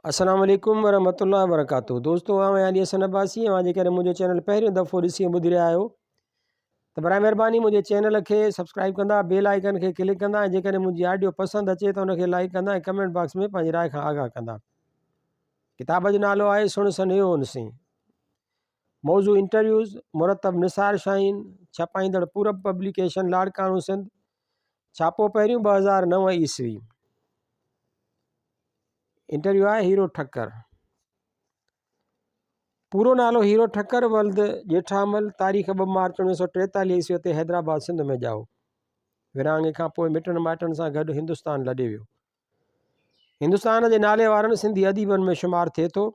السلام عليڪم ورحمة الله وبرڪاته دوستو آئون آهيان علي حسن عباسي اوهان جيڪڏهن منهنجو چينل پهريون دفعو ڏسي ۽ ٻڌي رهيا آهيو ته برائي مهرباني منهنجي چينل کي سبسڪرائب ڪندا بيل آئيڪن کي ڪلڪ ڪندا ۽ جيڪڏهن منهنجي آڊيو پسند اچي ته ان کي لائڪ ڪندا ۽ ڪمينٽ باڪس ۾ پنهنجي راء کان آگاهه ڪندا. ڪتاب جو نالو آهي سڻ سنيهو ان سين. موضوع انٽرويوز، مرتب نثار شاهين، ڇپائيندڙ پورب پبليڪيشن لاڙڪاڻو سنڌ، ڇاپو پهريون 2009 عيسوي. انٽرويو آهي هيرو ٺڪر. پورو نالو هيرو ٺڪر ولد ڄيٺامل تاريخ 2 مارچ 1943 عيسوي تي حيدرآباد سنڌ ۾ ڄائو. ورهاڱي کان پوء مٽن مائٽن سان گڏ هندستان لڏي ويو. هندستان جي نالي وارن سنڌي اديبن ۾ شمار ٿئي ٿو.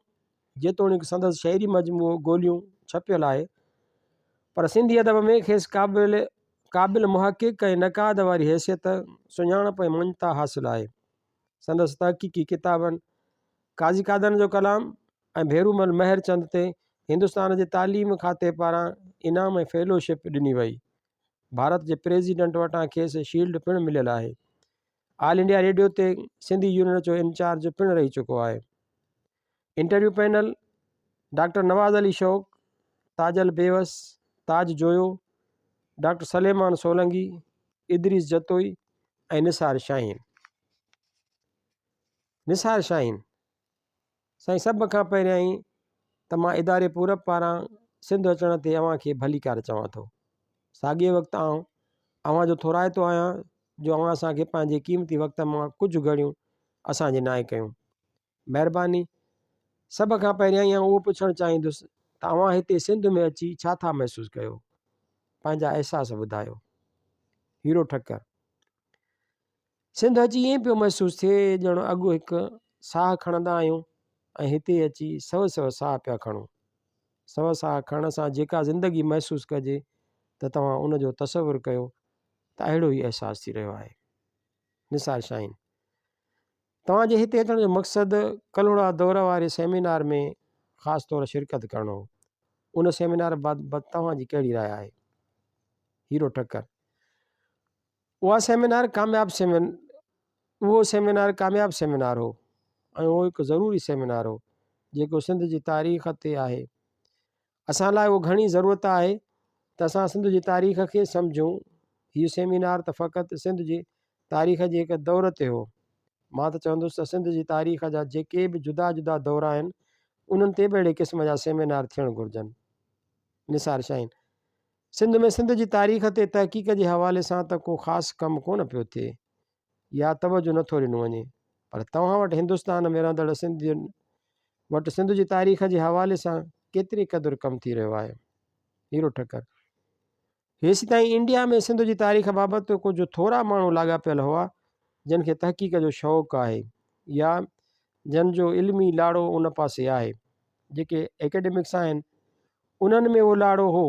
جيتوڻيڪ سندس شعري مجموعو گوليون ڇپيل آهي پر سنڌي ادب ۾ کيس قابل قابل محقق ۽ نقاد واري حيثيت، سڃاڻپ ۽ مڃتا حاصل آهي. سندس تحقيقي ڪتابن قاضي قادن جو ڪلام ۽ ڀيرومل مهر چند تي هندستان جي تعليم کاتي پاران انعام ۽ فيلوشپ ڏني وئي. ڀارت جي پريزيڊنٽ وٽان کيس شيلڊ پڻ مليل آهي. آل انڊيا ريڊيو تي سنڌي يونٽ جو انچارج پڻ رهي چڪو آهي. Interview panel, doctor Nawaz Ali Shauq, Tajal Bewas, Taj Joyo, doctor Suleman Solangi, Idrees Jatoi ۽ Nisar Shaheen. Nisar Shaheen, سائين سڀ کان پهريائين ته مان اداري پورب پاران سنڌ اچڻ تي اوهان کي ڀليڪار چوان ٿو. ساڳئي وقت آئون اوهان جو ٿورائتو آهيان جو اوهان اسان کي پنهنجي قيمتي وقت مان ڪجهه گهڙيون اسان جي نانء ڪيون. مهرباني. سڀ کان پهريائين آئون اهو پڇڻ چاهيندس ته اوهان هتي سنڌ ۾ اچي ڇا ٿا محسوس ڪيو؟ پنهنجا احساس ٻڌايو. هيرو ٺڪر. سنڌ اچي ائين پيو محسوس ٿئي ڄڻ اڳ هڪ ساهه کڻندا آهيون ۽ هتي اچي سو سو ساهه پيا کڻون. سو ساهه کڻڻ سان جيڪا زندگي محسوس ڪجي ته توهان ان جو تصور ڪيو ته اهڙو ئي احساس ٿي رهيو آهي. نثار شاهين. توهان جي هتي اچڻ جو مقصد ڪلهوڙا دور واري سيمينار ۾ خاص طور شرڪت ڪرڻ هو. ان سيمينار بابت توهان جي ڪهڙي راء آهي؟ هيرو ٺڪر، اها سيمينار ڪامياب سيمين اهو سيمينار ڪامياب سيمينار هو ۽ اهو هڪ ضروري سيمينار هو جيڪو سنڌ جي تاريخ تي آهي. اسان لاء اهو گهڻي ضرورت آهي ته اسان سنڌ جي تاريخ کي سمجهون. هيء سيمينار ته فقط سنڌ جي تاريخ جي هڪ دور تي هو. مان ته چوندس ته سنڌ جي تاريخ جا جيڪي به جدا جدا دور آهن، انهن تي به اهڙي قسم جا سيمينار ٿيڻ گهرجن. نثار شاهين، سنڌ ۾ سنڌ جي تاريخ تي تحقيق جي حوالي سان ته ڪو خاص ڪم ڪونه پيو ٿئي يا توجه نٿو ڏنو وڃي پر توهان وٽ هندستان ۾ رهندڙ سنڌين وٽ سنڌ جي تاريخ جي حوالي سان ڪيتري قدر ڪم ٿي رهيو آهي؟ هيرو ٺڪر، هيسيتائين انڊيا ۾ سنڌ جي تاريخ بابت ڪجهه ٿورا ماڻهو لاڳاپيل هئا جن کي تحقيق جو شوق آهي يا جن جو علمي لاڙو ان پاسي آهي جيڪي اڪيڊمڪس آهن انهن ۾ اهو لاڙو هو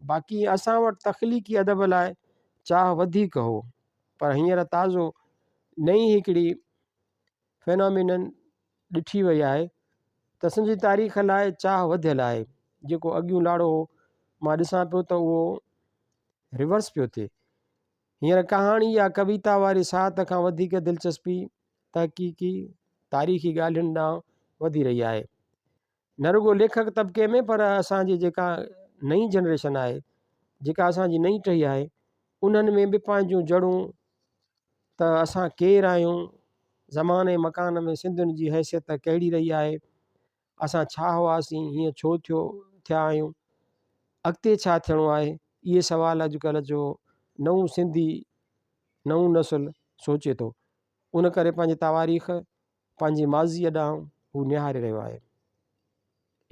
باقي اسان وٽ تخليقي ادب لاء چاهه وڌيڪ هو پر هينئر تازو نئين هڪڙي فينامينن ڏٺي وئي آهي ته سنڌ جي تاريخ لاء چاهه وڌيل آهي جيڪو اڳيون لاڙو هو مان ڏسان پيو ته اهو ريورس پيو ٿئي هينئر ڪهاڻي يا ڪويتا واري ساعت کان وڌيڪ دلچسپي تحقيقي تاريخي ڳالهين ڏانهن وڌي رهي آهي نه رڳو ليکڪ طبقي ۾ پر اسان جي جيڪا نئين جنريشن آهي جيڪا اسان جي نئين ٽهي آهي انهن ۾ به پنهنجون جڙون ته اسان ڪير آهيون زمان ۽ مڪان ۾ سنڌين جي حيثيت ڪهڙي رهي آهي اسان ڇا هئاسين هيئن ڇو ٿيو ٿيا آهيون اڳتي ڇا ٿيڻو آهي اهي سوال اڄڪلهه جو نئون سنڌي نئون نسل سوچي ٿو ان ڪري پنهنجي تواريخ پنهنجي ماضيء ڏانهن هو نهاري رهيو آهي.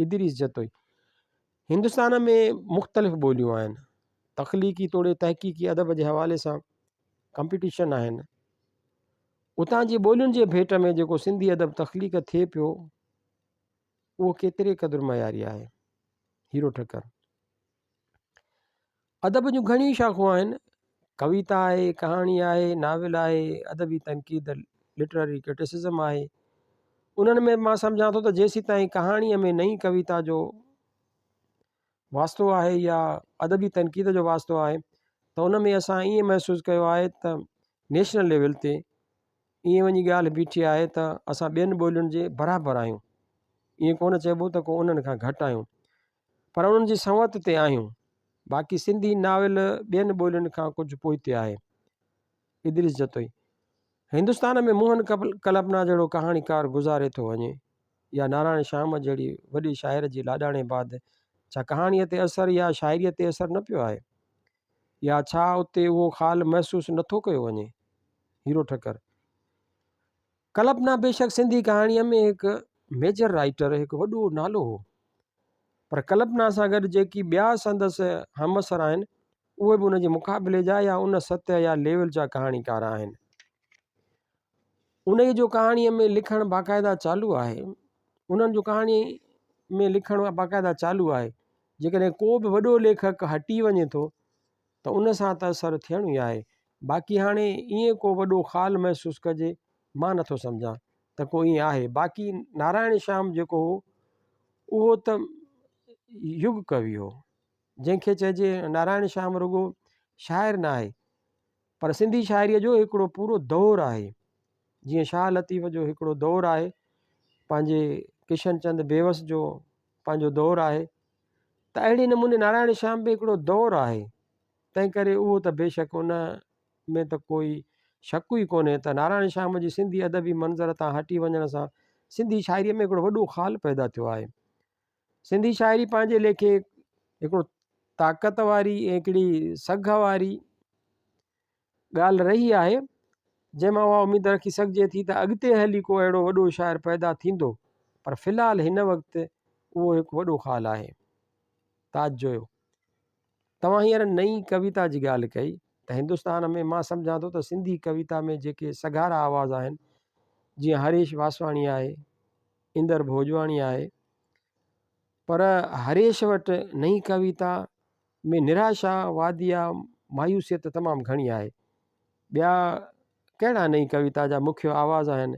ادريس جتوئي، هندستان ۾ مختلف ٻوليون آهن. تخليقي توڙي تحقيقي ادب جي حوالي سان ڪمپيٽيشن آهن. اتان جي ٻولين جي ڀيٽ ۾ جيڪو سنڌي ادب تخليق ٿئي پيو، اهو ڪيتري قدر معياري آهي؟ هيرو ٺڪر. ادب جون گهڻيون شاخون آهن، ڪويتا آهي، ڪهاڻي آهي، ناول آهي، ادبي تنقيد Literary Criticism آهي. انهن ۾ مان سمجهان ٿو ته جيسيتائين ڪهاڻيء ۾ نئين ڪويتا جو واسطو آهي يا ادبي تنقيد جو واسطو آهي ته ان ۾ اسان ائين محسوس ڪيو آهي ته نيشنل ليول تي ائين وڃي ڳالهه بيٺي آهي ته اسان ٻين ٻولين جي برابر آهيون. ائين ڪونه چئبو ته ڪو انهن کان گهٽ آهيون، پر انهن جي سنوت تي آهيون. باقي سنڌي ناول ٻين ٻولين کان ڪجهه پوئتي آهي. ادريس جتوئي، هندستان ۾ موهن ڪلپنا جهڙو ڪهاڻيڪار گذاري ٿو وڃي يا نارائڻ شيام جهڙي وڏي شاعر جي لاڏاڻي بعد ڇا ڪهاڻيء تي اثر يا شاعريء تي اثر نه پيو آهي؟ يا ڇا اتي اهو خال محسوس نه ٿو ڪيو وڃي؟ هيرو ٺڪر، ڪلپنا بيشڪ سنڌي ڪهاڻيء ۾ هڪ ميجر رائيٽر، هڪ وڏو نالو هو، پر ڪلپنا سان گڏ جيڪي ٻيا سندس همعصر آهن، اهي به ان جي مقابلي جا يا ان سطح يا ليول جا ڪهاڻيڪار آهن. انهيء جو ڪهاڻيء ۾ لکڻ باقاعده چالو آهي. انهن جو ڪهاڻيء ۾ لکڻ باقاعده چالو آهي. جيڪڏهن ڪو به وڏو ليکڪ هٽي وڃي ٿو ته ان سان ته اثر ٿيڻو ئي آهي. باقي هاڻي ائين ڪو وڏو خال محسوس ڪجي، مان نٿو سمجهان ته ڪو ائين آهي. باقي نارائڻ شيام جيڪو هو، اهو ته يگ ڪوي هو. جنهن کي چئجي نارائڻ شيام رڳو شاعر نه آهي، پر سنڌي شاعريء جو هڪڙو پورو دور آهي. جيئن شاهه لطيف جو هڪڙو دور آهي، پنهنجي ڪشن چند بيوس جو پنهنجو دور آهي ته اهڙي نموني نارائڻ شيام به هڪڙو دور آهي. تنهن ڪري اهو ته بيشڪ ان ۾ ته ڪوئي شڪ ئي ڪونهي ته نارائڻ شيام جي سنڌي ادبي منظر تان هٽي وڃڻ سان سنڌي شاعريء ۾ هڪڙو وڏو خال پيدا ٿيو آهي. سنڌي شاعري پنهنجي ليکي هڪڙو طاقت واري ۽ هڪڙي سگهه واري ڳالهه رهي آهي، جنهن مان اها اميد رکي سگهجي ٿي ته اڳتي هلي ڪو اهڙو وڏو شاعر پيدا ٿيندو، پر في الحال هن وقت اهو هڪ وڏو خال آهي. تاج جويو، توهان هينئر نئين ڪويتا جي ڳالهه ڪئي ته هندستان ۾ مان سمجهان ٿو ته سنڌي ڪويتا ۾ جيڪي سگهارا آواز آهن، جيئن هريش واسواڻي آهي، اندر ڀوڄواڻي آهي، پر هريش وٽ نئين ڪويتا ۾ نراشا وادي يا مايوسيت تمام گهڻي آهي. ٻيا ڪهڙا نئين ڪويتا جا مکيه آواز آهن،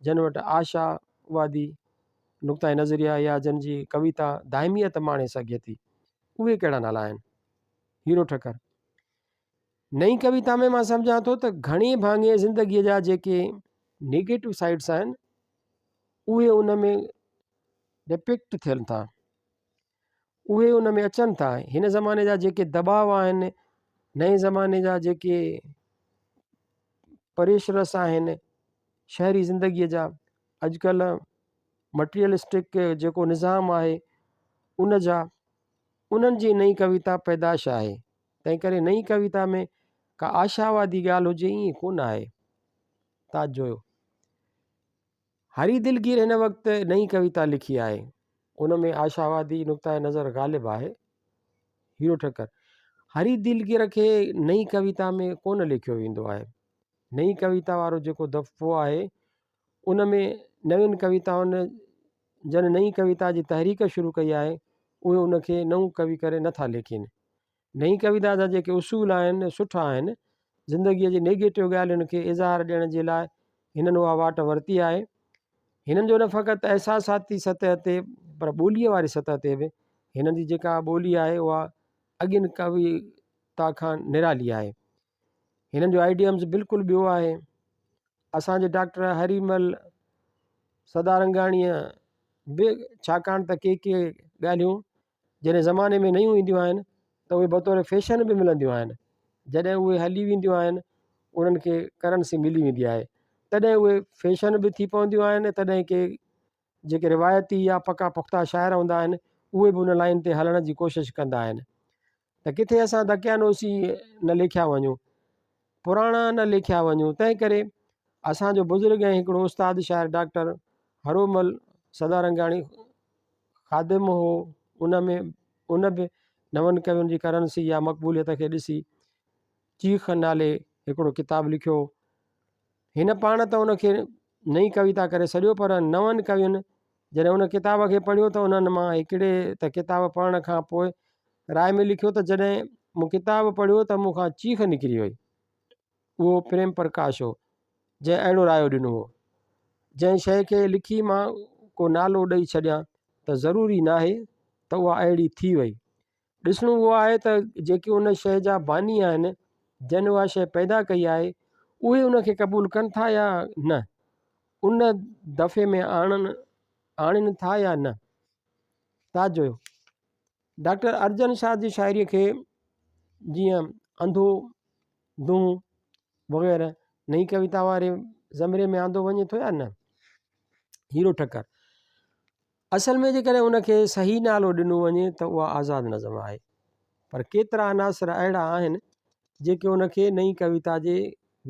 جن وٽ آشا وادي نقطه نظريه يا جن جي ڪويتا دائميت ماڻي سگهي ٿي، اهي ڪهڙا نالا آهن؟ هيرو ٺڪر، نئين ڪويتا ۾ مان سمجهان ٿو ته گهڻي ڀاڱي زندگيء جا جيڪي نيگيٽو سائيڊس آهن، اهي ان ۾ ڊپڪٽ ٿين ٿا، اهي ان ۾ اچن ٿا. هن زماني جا جيڪي دٻاء آهن، نئين زماني جا جيڪي پريشرس آهن شهري زندگيء جا، اڄڪلهه مٽيريلسٽڪ جيڪو نظام آهي ان جا، انهن جي نئين ڪويتا پيدائش آهي. تنهنڪري نئين ڪويتا ۾ ڪا آشاوادي ڳالهه هجي ائين ڪونه آهي. تاج جويو. هري دلگير هن وقت نئين ڪويتا لکي آهي. ان ۾ آشاوادي نقطه نظر غالب آهي. هيرو ٺڪر، هري دلگير کي نئين ڪويتا ۾ ڪونه ليکيو ويندو آهي. نئين ڪويتا وارو جيڪو دفعو آهي، ان ۾ نوين ڪويتائن جن نئين ڪويتا جي تحريڪ شروع ڪئي آهي، اهي ان کي نئون ڪوي ڪري نٿا ليکين. نئين ڪويتا جا جيڪي اصول آهن، سٺا آهن. زندگيء جي نيگيٽو ڳالهين کي اظهار ڏيڻ جي لاء هنن اها واٽ ورتي آهي. هنن جو نه فقط احساساتي سطح تي پر ٻوليء واري سطح تي به هنن جي جيڪا ٻولي آهي اها اڳين ڪويتا کان نرالي آهي. هنن جو آئيڊيمز بلڪل ٻيو آهي. اسان جي ڊاڪٽر هري مل سدارنگاڻيء به ڇاڪاڻ ته ڪي ڪي ڳالهيون جڏهن زماني ۾ نيون اينديون آهن ته اهي بطور فيشن به ملنديون آهن جڏهن اهي هلي وينديون آهن انهن کي ڪرنسي ملي ويندي آهي تڏهن اهي فيشن به ٿي پونديون آهن تڏهن ڪي جيڪي روايتي يا پڪا پختا شاعر هوندا آهن اهي به ان لائن تي هلڻ جي ڪوشش ڪندا آهن ته ڪٿي اسان دقيانوسي نه ليکيا وڃون پراڻا نه ليکيا وڃون تنهن ڪري اسانجو بزرگ ۽ هڪڙو استاد شاعر ڊاڪٽر هرومل سدارنگاڻي خادم هو ان ۾ ان به نون ڪوين جي ڪرنسي يا مقبوليت کي ڏسي چيخ نالي هڪڙو ڪتاب لکيو. هن پاڻ ته ان کي نئين ڪويتا ڪري سڏيو پر نون ڪوين جڏهن ان ڪتاب کي پڙهيو ته انهن مان هڪڙي ته ڪتاب پڙهڻ کان پوء راء ۾ لکيو ته جڏهن مون ڪتاب پڙهيو ته مون کان چيخ نڪري وئي. اهو پريم پرڪاش هو، جنهن اهڙو رايو ڏنو هو. جنهن شيء کي لکي مان ڪو نالو ڏئي ڇڏيان ته ضروري ناهي ته اها اهڙي ٿي وئي. ڏسڻو اهو آهي ته جيڪي ان شيء جا باني آهن، جن اها شيء پيدا ڪئي آهي، اهي ان کي قبول ڪن ٿا يا نه، ان دفعي ۾ آڻن آڻين ٿا يا نه. تاج جويو، ڊاڪٽر ارجن شاهه جي شاعريء کي جيئن انڌو دونهون وغيره نئين ڪويتا واري زمري ۾ آندو وڃي ٿو يا نه؟ هيرو ٺڪر، اصل ۾ جيڪڏهن ان کي صحيح نالو ڏنو وڃي ته اها آزاد نظم آهي، پر ڪيترا عناصر اهڙا آهن جيڪي ان کي نئين ڪويتا جي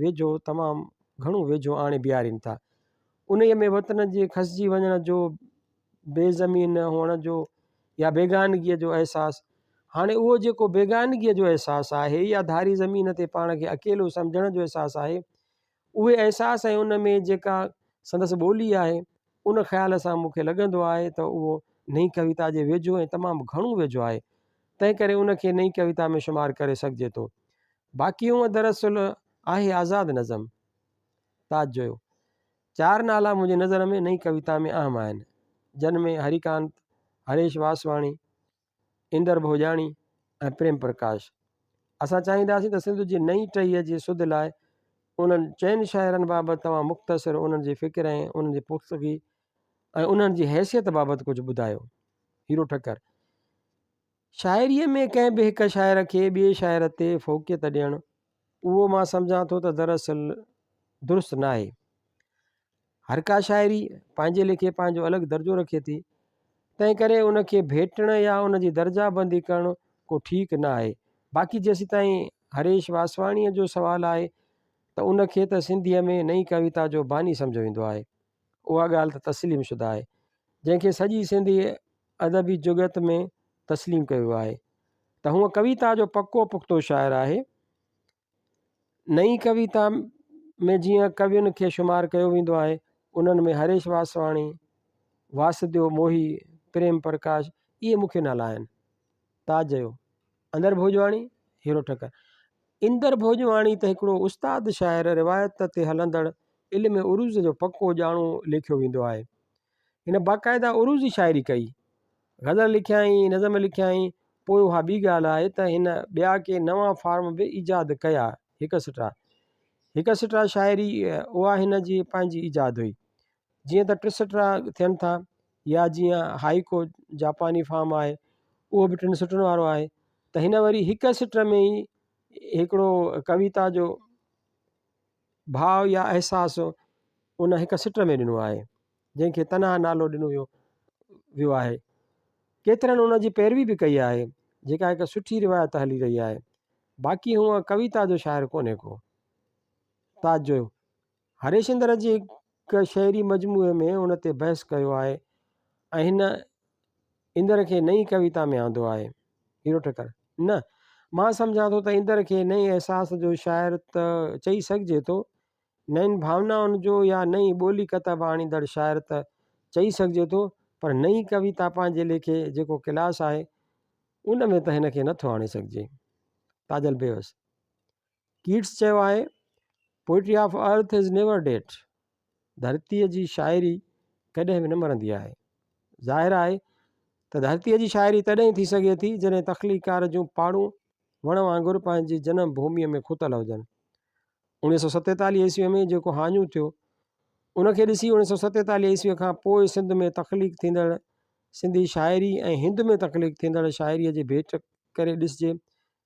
ويجهو تمام گهڻو ويجهو آڻي بيهارين ٿا. انهيء ۾ وطن جي کسجي وڃڻ جو، بي زمين هئڻ جو يا بيگانگيء جو احساس، هاڻي اهو جيڪو بيگانگيء جو احساس آهي يا ڌاري زمين تي پاڻ کي اڪيلو سمجهڻ جو احساس آهي، اهي احساس ۽ ان ۾ جيڪا سندس ٻولي آهي، ان خيال سان مون کي لڳندو آهي ته اهو نئين ڪويتا جي ويجهو ۽ تمام گهڻو ويجهو آهي، تنهن ڪري ان کي نئين ڪويتا ۾ شمار ڪري سگهجي ٿو. باقي هونء دراصل آهي آزاد نظم. تاج جويو. چار نالا منهنجي نظر ۾ نئين ڪويتا ۾ اهم آهن، جن ۾ هريڪانت، هريش واسواڻي، اندر ڀوڄاڻي ۽ پريم پرڪاش. اسان چاهينداسين ته سنڌ جي نئين ٽهيء جي سڌ لاء انهن چئن شاعرن بابت توهان مختصر انهن جي فڪر ۽ انهن جي پختگي ۽ انهن جي حيثيت بابت ڪجهه ٻڌايو. هيرو ٺڪر. شاعريء ۾ ڪنهن به هڪ شاعر کي ٻئي شاعر تي فوقيت ڏيڻ، اهو مان سمجهان ٿو ته دراصل درست ناهي. هر ڪا شاعري پنهنجي ليکي پنهنجو الڳ درجو رکي ٿي، تنهن ڪري ان کي ڀيٽڻ يا ان جي درجه بندي ڪرڻ ڪو ٺيڪ نه آهي. باقي جيسيتائين هريش واسواڻيء جو سوال آهي ته ان کي ته سنڌيء ۾ نئين ڪويتا جو باني سمجهيو ويندو آهي. اها ڳالهه ته تسليم شده آهي، جنهن کي سڄي سنڌي ادبي جڳت ۾ تسليم ڪيو ويو آهي ته هونء ڪويتا جو پڪو پختو شاعر آهي. نئين ڪويتا ۾ جيئن ڪوين کي شمار ڪيو ويندو آهي، انهن ۾ هريش واسواڻي، واسديو موهي، پريم پرڪاش اهي مکيه نالا آهن. تاج جيو، اندر ڀوڄواڻي، هيرو ٺڪر. اندر ڀوڄواڻي ته هڪڙو استاد شاعر، روايت تي هلندڙ، علم عروض جو پڪو ڄاڻو ليکيو ويندو آهي. هن باقاعده عروضي شاعري ڪئي. غزل لکيائين، نظم لکيائين، پوء اها ٻي ڳالهه آهي ته هن ٻيا ڪي نوان فارم به ايجاد ڪيا، هڪ سٽا. هڪ سٽا شاعري اها هن جي پنهنجي ايجاد هئي. جيئن ته ٽسٽرا ٿين ٿا يا جيئن هائيڪو جاپاني فارم آهي، اهو به ٽن سٽن وارو آهي ته هن وري هڪ سٽ ۾ ئي هڪڙو ڪويتا جو ڀاء يا احساس ان هڪ سٽ ۾ ڏنو آهي، جنهن کي تنها نالو ڏنو ويو ويو آهي. ڪيترن ان جي پيروي به ڪئي آهي، جيڪا هڪ سٺي روايت هلي رهي آهي. باقي هونء ڪويتا جو شاعر ڪونهي ڪو. تاج جويو، هريشندر جي هڪ شعري مجموعي ۾ ان تي بحث ڪيو آهي ۽ هن اندر کي نئين ڪويتا ۾ آندو آهي. هيرو ٺڪر، نه، مان سمجهان ٿو ته اندر کي نئين احساس جو شاعر ته چئي سگهجي ٿو، نين ڀاونائن جو يا نئين ٻولي ڪتب آڻيندڙ شاعر ته چئي سگهجي ٿو، پر نئين ڪويتا پنهنجي ليکي جيڪو ڪلاس آهي، ان ۾ ته هن کي نٿو آڻي سگهجي. تاجل بيوس، ڪيٽس چيو آهي، Poetry of earth is never dead. ڌرتيء جي شاعري ڪڏهن به نه مرندي آهي. ظاهر آهي ته ڌرتيء جي شاعري تڏهن ٿي سگهي ٿي جڏهن تخليقڪار جون پاڙون وڻ وانگر پنهنجي جنم ڀوميء ۾ کتل هجن. 1947 عيسويء ۾ جيڪو هاڃو ٿيو، ان کي ڏسي 1947 عيسويء کان پوء سنڌ ۾ تخليق ٿيندڙ سنڌي شاعري ۽ هند ۾ تخليق ٿيندڙ شاعريء جي ڀيٽ ڪري ڏسجي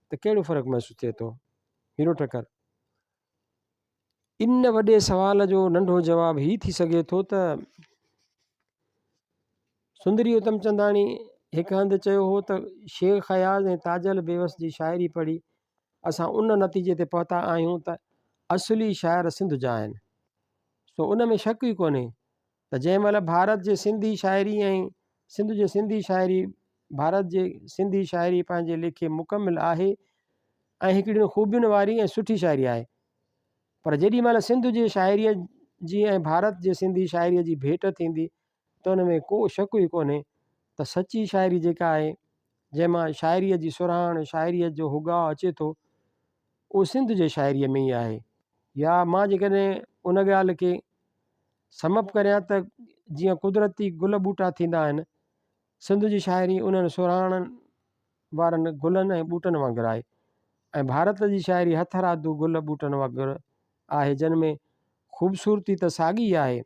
ته ڪهڙو فرق محسوس ٿئي ٿو؟ هيرو ٺڪر. ان وڏي سوال جو ننڍو جواب هي ٿي سگهي ٿو ته سندري اتمچنداڻي هڪ هنڌ چيو هو ته شيخ اياز ۽ تاجل بيوس جي شاعري پڙهي اسان ان نتيجي تي پهتا آهيون ته اصلي شاعر سنڌ جا آهن. سو ان ۾ شڪ ئي ڪونهي ته جنهن مهل ڀارت جي سنڌي شاعري ۽ سنڌ جي سنڌي شاعري ڀارت جي سنڌي شاعري پنهنجي ليکي مڪمل آهي ۽ هڪڙين خوبين واري ۽ سٺي شاعري آهي پر جيڏي مهل سنڌ جي شاعريء جي ۽ ڀارت جي سنڌي شاعريء جي ڀيٽ ٿيندي ته ان ۾ ڪو شڪ ئي ڪونهي ته سچي شاعري جيڪا آهي جنهن مان شاعريء جي سرهاڻ شاعريء جو هڳاء اچي ٿو اهو سنڌ جي شاعريء ۾ ئي آهي يا مان جيڪڏهن ان ڳالهه کي سم اپ ڪريان ته جيئن قدرتي گل ٻوٽا ٿيندا آهن، سنڌ جي شاعري انهن سرهاڻن وارن گلن ۽ ٻوٽن وانگر آهي ۽ ڀارت جي شاعري هٿرادو گل ٻوٽن وانگر. آهي جن ۾ خوبصورتي ته ساڳي آهي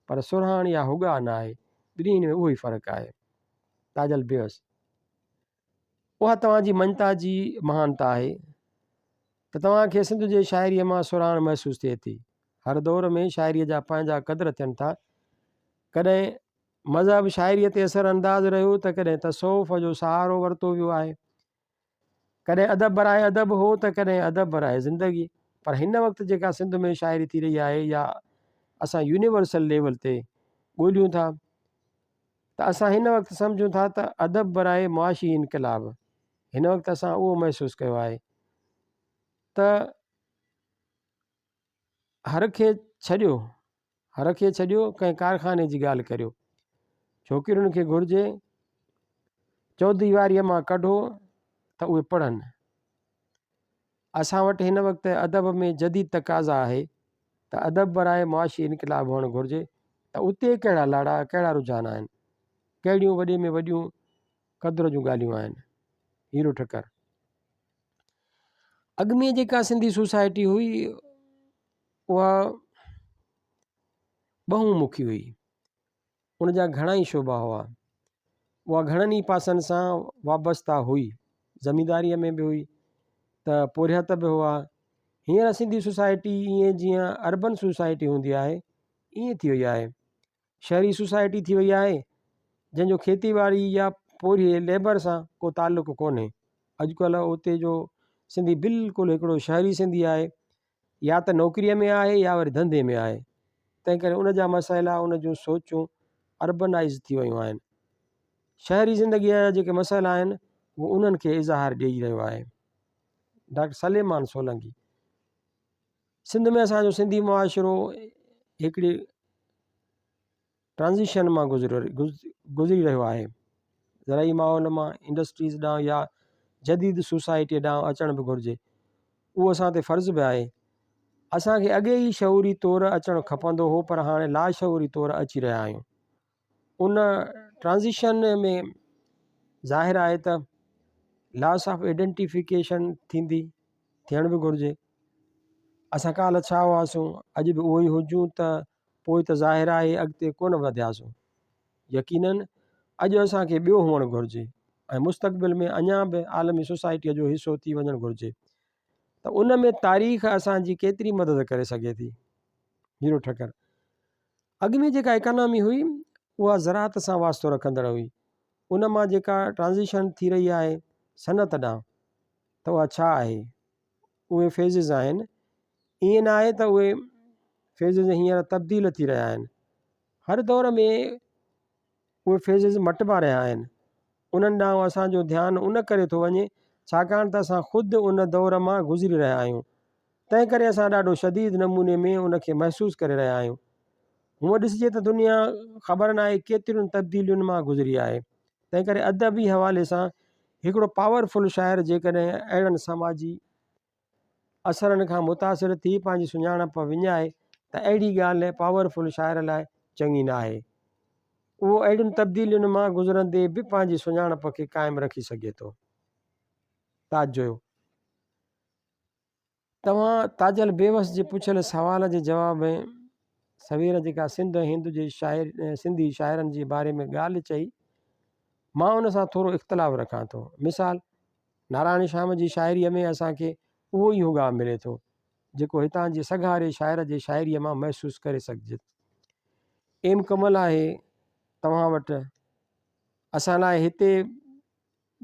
پر سرهاڻ يا هڳاء نه آهي. ٻنهي ۾ اهو ئي فرق آهي. تاجل بيوس، اها توهان جي مڃتا جي مهانتا آهي ته توهان کي سنڌ جي شاعريء مان سرهاڻ محسوس ٿئي ٿي. هر دور ۾ شاعريء جا پنهنجا قدر ٿين ٿا. ڪڏهن مذهب شاعريء تي اثر انداز رهيو ته ڪڏهن تصوف جو سهارو ورتو ويو آهي. ڪڏهن ادب براء ادب هو ته ڪڏهن ادب براء زندگي. پر هن وقت جيڪا سنڌ ۾ شاعري ٿي رهي آهي يا اسان يونيورسل ليول تي ڳوليون ٿا ته اسان هن وقت سمجهون ٿا ته ادب براء معاشي انقلاب هن وقت اسان اهو محسوس ڪيو آهي ته هر کي ڇڏيو هر کي ڇڏيو ڪنهن ڪارخاني جي ڳالهه ڪريو ڇوڪرين کي گهرجي چوديواريء مان ڪڍو ته اهي پڙهن اسان وٽ هن وقت ادب ۾ جديد تقاضا آهي ته ادب براء معاشي انقلاب هئڻ گهرجي ته اتي ڪهڙا لاڙا، ڪهڙا رجحان آهن، ڪهڙيون وڏي ۾ وڏيون قدر جون ڳالهيون آهن. هيرو ٺڪر. اڳ ۾ جيڪا سنڌي سوسائٽي هئي اها ٻهون مکي هئي. ان جا گهڻا ئي شعبا هئا. اها گهڻن ئي پاسن سان وابسته هئي. زمينداريء ۾ به هئي ته پورهيت به هئا. هينئر سنڌي سوسائٽي ائين جيئن اربن سوسائٽي هوندي آهي، ائين ٿي وئي آهي. شهري سوسائٽي ٿي وئي آهي، جنهن جو کيتي ٻاڙي يا پورهيي ليبر سان ڪو تعلق ڪونهي. اڄڪلهه اتي جو سنڌي بلڪل هڪڙو شهري سنڌي آهي. يا ته نوڪريء ۾ آهي يا وري ڌنڌي ۾ آهي. تنهن ڪري ان جا مسئلا، ان جون سوچون اربنائيز ٿي ويون آهن. شهري زندگيء جا جيڪي مسئلا آهن، هو انهن کي اظهار ڏيئي رهيو آهي. ڊاڪٽر سليمان سولنگي، سنڌ ۾ اسان جو سنڌي معاشرو هڪڙي ٽرانزيشن مان گذري رهيو آهي. زرعي ماحول مان انڊسٽريز ڏانهن يا جديد سوسائٽيء ڏانهن اچڻ به گهرجي. اهو اسان تي فرض به آهي. اسان کي اڳي ئي شعوري طور اچڻ کپندو هو پر هاڻي لاشعوري طور اچي رهيا آهيون. ان ٽرانزيشن ۾ ظاهر آهي ته لاس آف آئيڊنٽيفڪيشن ٿيندي، ٿيڻ به گهرجي. اسان ڪالهه ڇا هئاسون، اڄ به اهو ئي هجون ته پوء ته ظاهر آهي اڳتي ڪونه وڌياسون. يقينن اڄ اسان کي ٻيو هئڻ گهرجي ۽ مستقبل ۾ اڃا به عالمي سوسائٽيء جو حصو ٿي وڃڻ گهرجي ته ان ۾ تاريخ اسان جي ڪيتري مدد ڪري سگهي ٿي. هيرو ٺڪر، اڳ ۾ جيڪا ايڪانامي هئي اها زراعت سان واسطو رکندڙ هئي. ان مان جيڪا ٽرانزيشن ٿي رهي آهي صنعت ڏانهن ته اها ڇا آهي؟ اهي فيزز آهن. ائين نه آهي ته اهي فيزز هينئر تبديل ٿي رهيا آهن. هر دور ۾ اهي فيزز مٽبا رهيا آهن. انهن ڏانهن اسان جو ڌيان ان ڪري ٿو وڃي ڇاڪاڻ ته اسان خود ان دور مان گذري رهيا آهيون. تنهن ڪري اسان ڏاڍو شديد نموني ۾ ان کي محسوس ڪري رهيا آهيون. هونء ڏسجي ته دنيا خبر ناهي ڪيترين تبديلين مان گذري آهي. تنهن ڪري ادبي حوالي سان هڪڙو پاور فل شاعر جيڪڏهن اهڙن سماجي اثرن کان متاثر ٿي پنهنجي سڃاڻپ وڃائي ته اهڙي ڳالهه پاور فل شاعر لاء چڱي ناهي. اهو اهڙين تبديلين مان گذرندي به پنهنجي سڃاڻپ کي قائم رکي سگهي ٿو. تاج جويو. توهان تاجل بيوس جي پڇيل سوال جي جواب ۾ سوير جيڪا سنڌ ۽ هند جي شاعر سنڌي شاعرن جي باري ۾ ڳالهه چئي، مان ان سان ٿورو اختلاف رکان ٿو. مثال، نارائڻ شيام جي شاعريء ۾ اسان کي اهو ئي هڳاء ملي ٿو، جيڪو هتان جي سگهاري شاعر جي شاعريء مان محسوس ڪري سگهجي ٿو. ايم ڪمل آهي توهان وٽ، اسان لاء هتي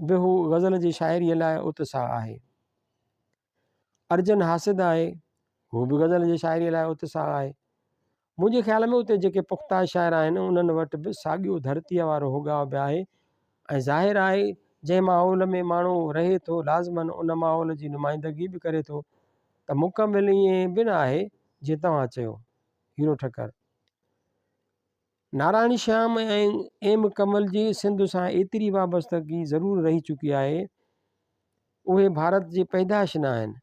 به هو غزل جي شاعريء لاء اتساهه آهي. ارجن حاسد آهي، هو به غزل جي شاعريء لاء اتساهه آهي. منهنجي خيال ۾ اتي جيڪي پختا شاعر آهن، انهن وٽ به ساڳيو ڌرتيء وارو هڳاء به آهي ۽ ظاهر آهي جنهن ماحول ۾ ماڻهو رهي ٿو، لازماً ان ماحول جي نمائندگي به ڪري ٿو ته مڪمل ائين به نه آهي، جيئن توهان چيو. هيرو ٺڪر. نارائڻ شيام ۽ ايم ڪمل جي سنڌ سان ايتري وابستگي ضرور رهي چڪي آهي، اهي ڀارت جي پيدائش نه آهن.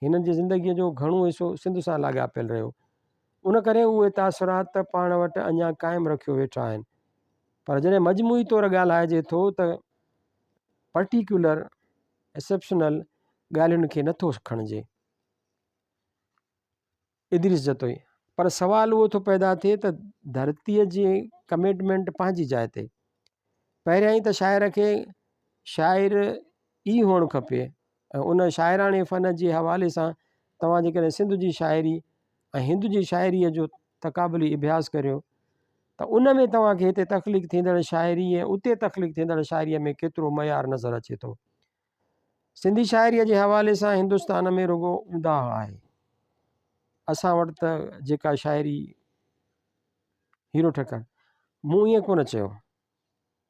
هنن جي زندگيء جو گهڻو حصو سنڌ سان لاڳاپيل رهيو. ان ڪري اهي تاثرات ته پاڻ وٽ اڃا قائم رکيو ويٺا آهن. پر جڏهن مجموعي طور ڳالهائجي ٿو ته پرٽيڪيولر، Exceptional، ڳالهين کي نٿو کڻجي. ادريس جتوئي، پر سوال اهو ٿو پيدا ٿئي ته ڌرتيء جي ڪمٽمينٽ پنهنجي جاء تي. پهريائين ته شاعر کي شاعر ئي هئڻ کپي ۽ ان شاعراڻي فن جي حوالي سان توهان جيڪڏهن سنڌ جي شاعري ۽ هند جي شاعريء جو تقابلي اڀياس ڪريو ته ان ۾ توهان کي هتي تخليق ٿيندڙ شاعري ۽ اتي تخليق ٿيندڙ شاعريء ۾ ڪيترو معيار نظر اچي ٿو. سنڌي شاعريء جي حوالي سان هندستان ۾ رڳو اونداهه آهي. اسان وٽ ته جيڪا شاعري هيرو ٺڪر، مون ائين ڪونه چيو.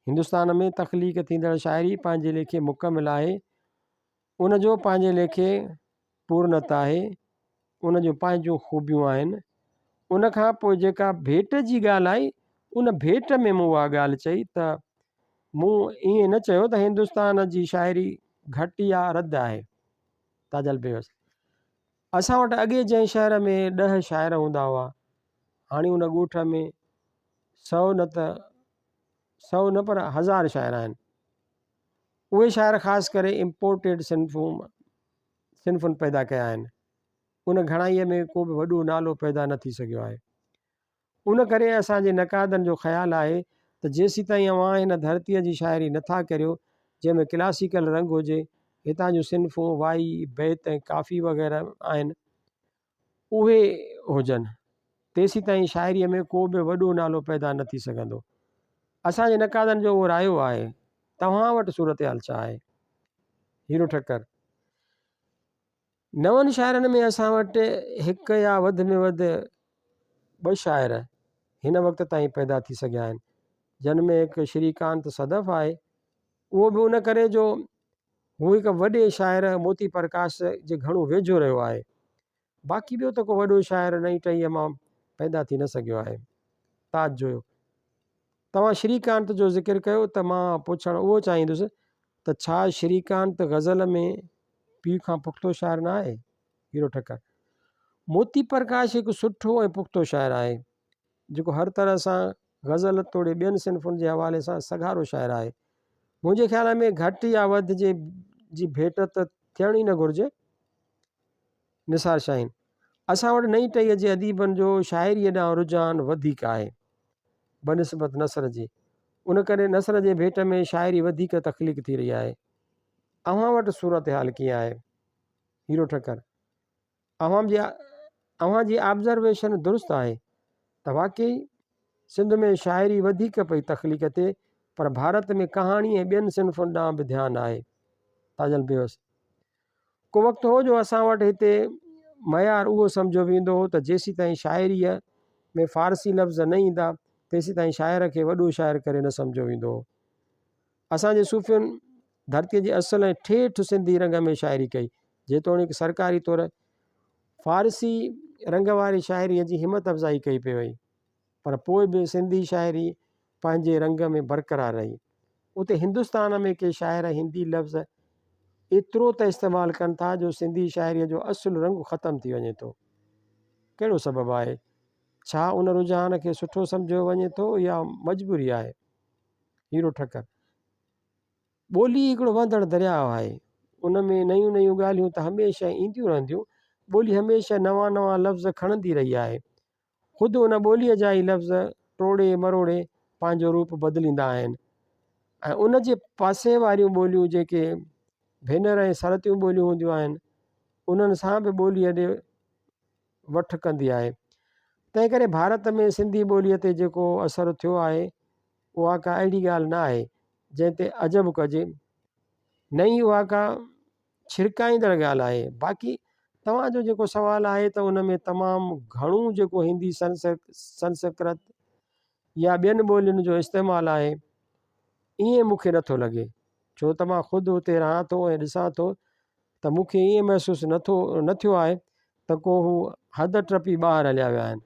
هندستان ۾ تخليق ٿيندڙ شاعري پنهنجي ليکي مڪمل آهي. ان جو پنهنجي ليکي پورنت آهي، ان جون پنهنجون خوبيون آهن. ان کان پوء جيڪا ڀيٽ جي ڳالهه آئي، ان ڀيٽ ۾ مون اها ڳالهه چئي ته مون ائين نه چيو ته هندستان جي شاعري گهٽ يا رد آهي. تاجل بيوس، اسان وٽ اڳي جنهن شهر ۾ ڏهه شاعر هوندا هئا، هاڻي ان ڳوٺ ۾ سئو نه ته سئو نه پر هزار شاعر آهن. اهي شاعر خاص ڪري امپورٽيڊ صنفون صنفن پيدا ڪيا آهن. ان گهڻائيء ۾ ڪو به وڏو نالو پيدا نه ٿي سگهيو آهي. ان ڪري اسان جي نقادن جو خيال آهي ته جيسيتائين اوهان هن ڌرتيء جي شاعري نه ٿا ڪريو، جنهن ۾ ڪلاسيڪل رنگ هجي، هتان جون صنفون وائي، بيت ۽ ڪافي وغيره آهن، اهي هجن، تيسيتائين شاعريء ۾ ڪو به وڏو نالو پيدا نه ٿي سگهندو. اسان جي نقادن جو اهو رايو آهي. توهان وٽ صورتحال ڇا آهي؟ هيرو ٺڪر، نون شاعرن ۾ اسان وٽ هڪ يا وڌ ۾ وڌ ٻه شاعر هن وقت تائين پيدا ٿي سگهيا آهن، جن ۾ هڪ شري ڪانت صدف آهي، اهو به ان ڪري جو هو هڪ وڏي شاعر موتي پرڪاش جي گهڻو ويجهو رهيو آهي. باقي ٻيو ته ڪو وڏو شاعر نئين ٽهيء مان پيدا ٿي نه سگهيو آهي. تاج جويو، توهان شري ڪانت جو ذڪر ڪيو ته مان پڇڻ اهو چاهيندس ته ڇا شري ڪانت غزل ۾ پيء کان پختو شاعر نه آهي؟ هيرو ٺڪر، موتي پرڪاش هڪ سٺو ۽ پختو شاعر آهي. جيڪو هر طرح سان غزل توڙي ٻين صنفن جي حوالي سان سگهارو شاعر آهي. منهنجي خيال ۾ گهٽ يا وڌ جي جي ڀيٽ ته ٿيڻ ئي نه گهرجي. نثار شاهين، اسان وٽ نئين ٽهيء جي اديبن جو شاعريء ڏانهن رجحان وڌيڪ آهي، بنسبت نثر جي. ان ڪري نثر جي ڀيٽ ۾ شاعري وڌيڪ تخليق ٿي رهي آهي. اوهان وٽ صورتحال ڪيئن آهي؟ هيرو ٺڪر، اوهان جي اوهان جي آبزرويشن درست آهي ته واقعي سنڌ ۾ شاعري وڌيڪ پئي تخليق ٿئي پر ڀارت ۾ ڪهاڻي ۽ ٻين صنفن ڏانهن به ڌيان آهي. تاجل بيوس، ڪو وقت هو جو اسان وٽ هتي معيار اهو سمجهيو ويندو هو ته جيسيتائين شاعريء ۾ فارسي لفظ نه ايندا تيسيتائين شاعر کي وڏو شاعر ڪري نه سمجهيو ويندو هو. اسان جي صوفين ڌرتيء جي اصل ۽ ٺيٺ سنڌي رنگ ۾ شاعري ڪئي. جيتوڻيڪ سرڪاري طور فارسي رنگ واري شاعريء جي همت افزائي ڪئي پئي وئي، پر پوء به سنڌي شاعري پنهنجي رنگ ۾ برقرار رهي. اتي هندستان ۾ ڪي شاعر هندي لفظ ايترو ته استعمال ڪن ٿا جو سنڌي شاعريء جو اصل رنگ ختم ٿي وڃي ٿو. ڪهڙو سبب آهي؟ ڇا ان رجحان کي سٺو سمجهيو وڃي ٿو يا مجبوري آهي؟ هيرو ٺڪر، ٻولي هڪڙو وهندڙ درياء آهي. ان ۾ نيون نيون ڳالهيون ته هميشه اينديون رهنديون. ٻولي هميشه نوان نوان لفظ کڻندي رهي آهي. خود ان ٻوليء جا ئي لفظ ٽوڙي مروڙي پنهنجو روپ بدليندا آهن ۽ ان جي پاسي واريون ٻوليون جيڪي ڀينر ۽ سرتيون ٻوليون هونديون آهن، انهن سان به ٻوليء ڏي وٺ ڪندي آهي. تنهنڪري ڀارت ۾ سنڌي ٻوليء تي جيڪو اثر ٿيو آهي، اها ڪا اهڙي ڳالهه نه آهي، جنهن تي عجب ڪجي، نه ئي اها ڪا ڇرڪائيندڙ ڳالهه آهي. باقي توهان جو جيڪو سوال آهي ته ان ۾ تمام گهڻو جيڪو هندي، سنسڪرت يا ٻين ٻولين جو استعمال آهي، ائين مون کي نٿو لڳي، ڇو ته مان خود اتي رهان ٿو ۽ ڏسان ٿو ته مون کي ائين محسوس نٿو نه ٿيو آهي ته ڪو هو حد ٽپي ٻاهر هليا ويا آهن.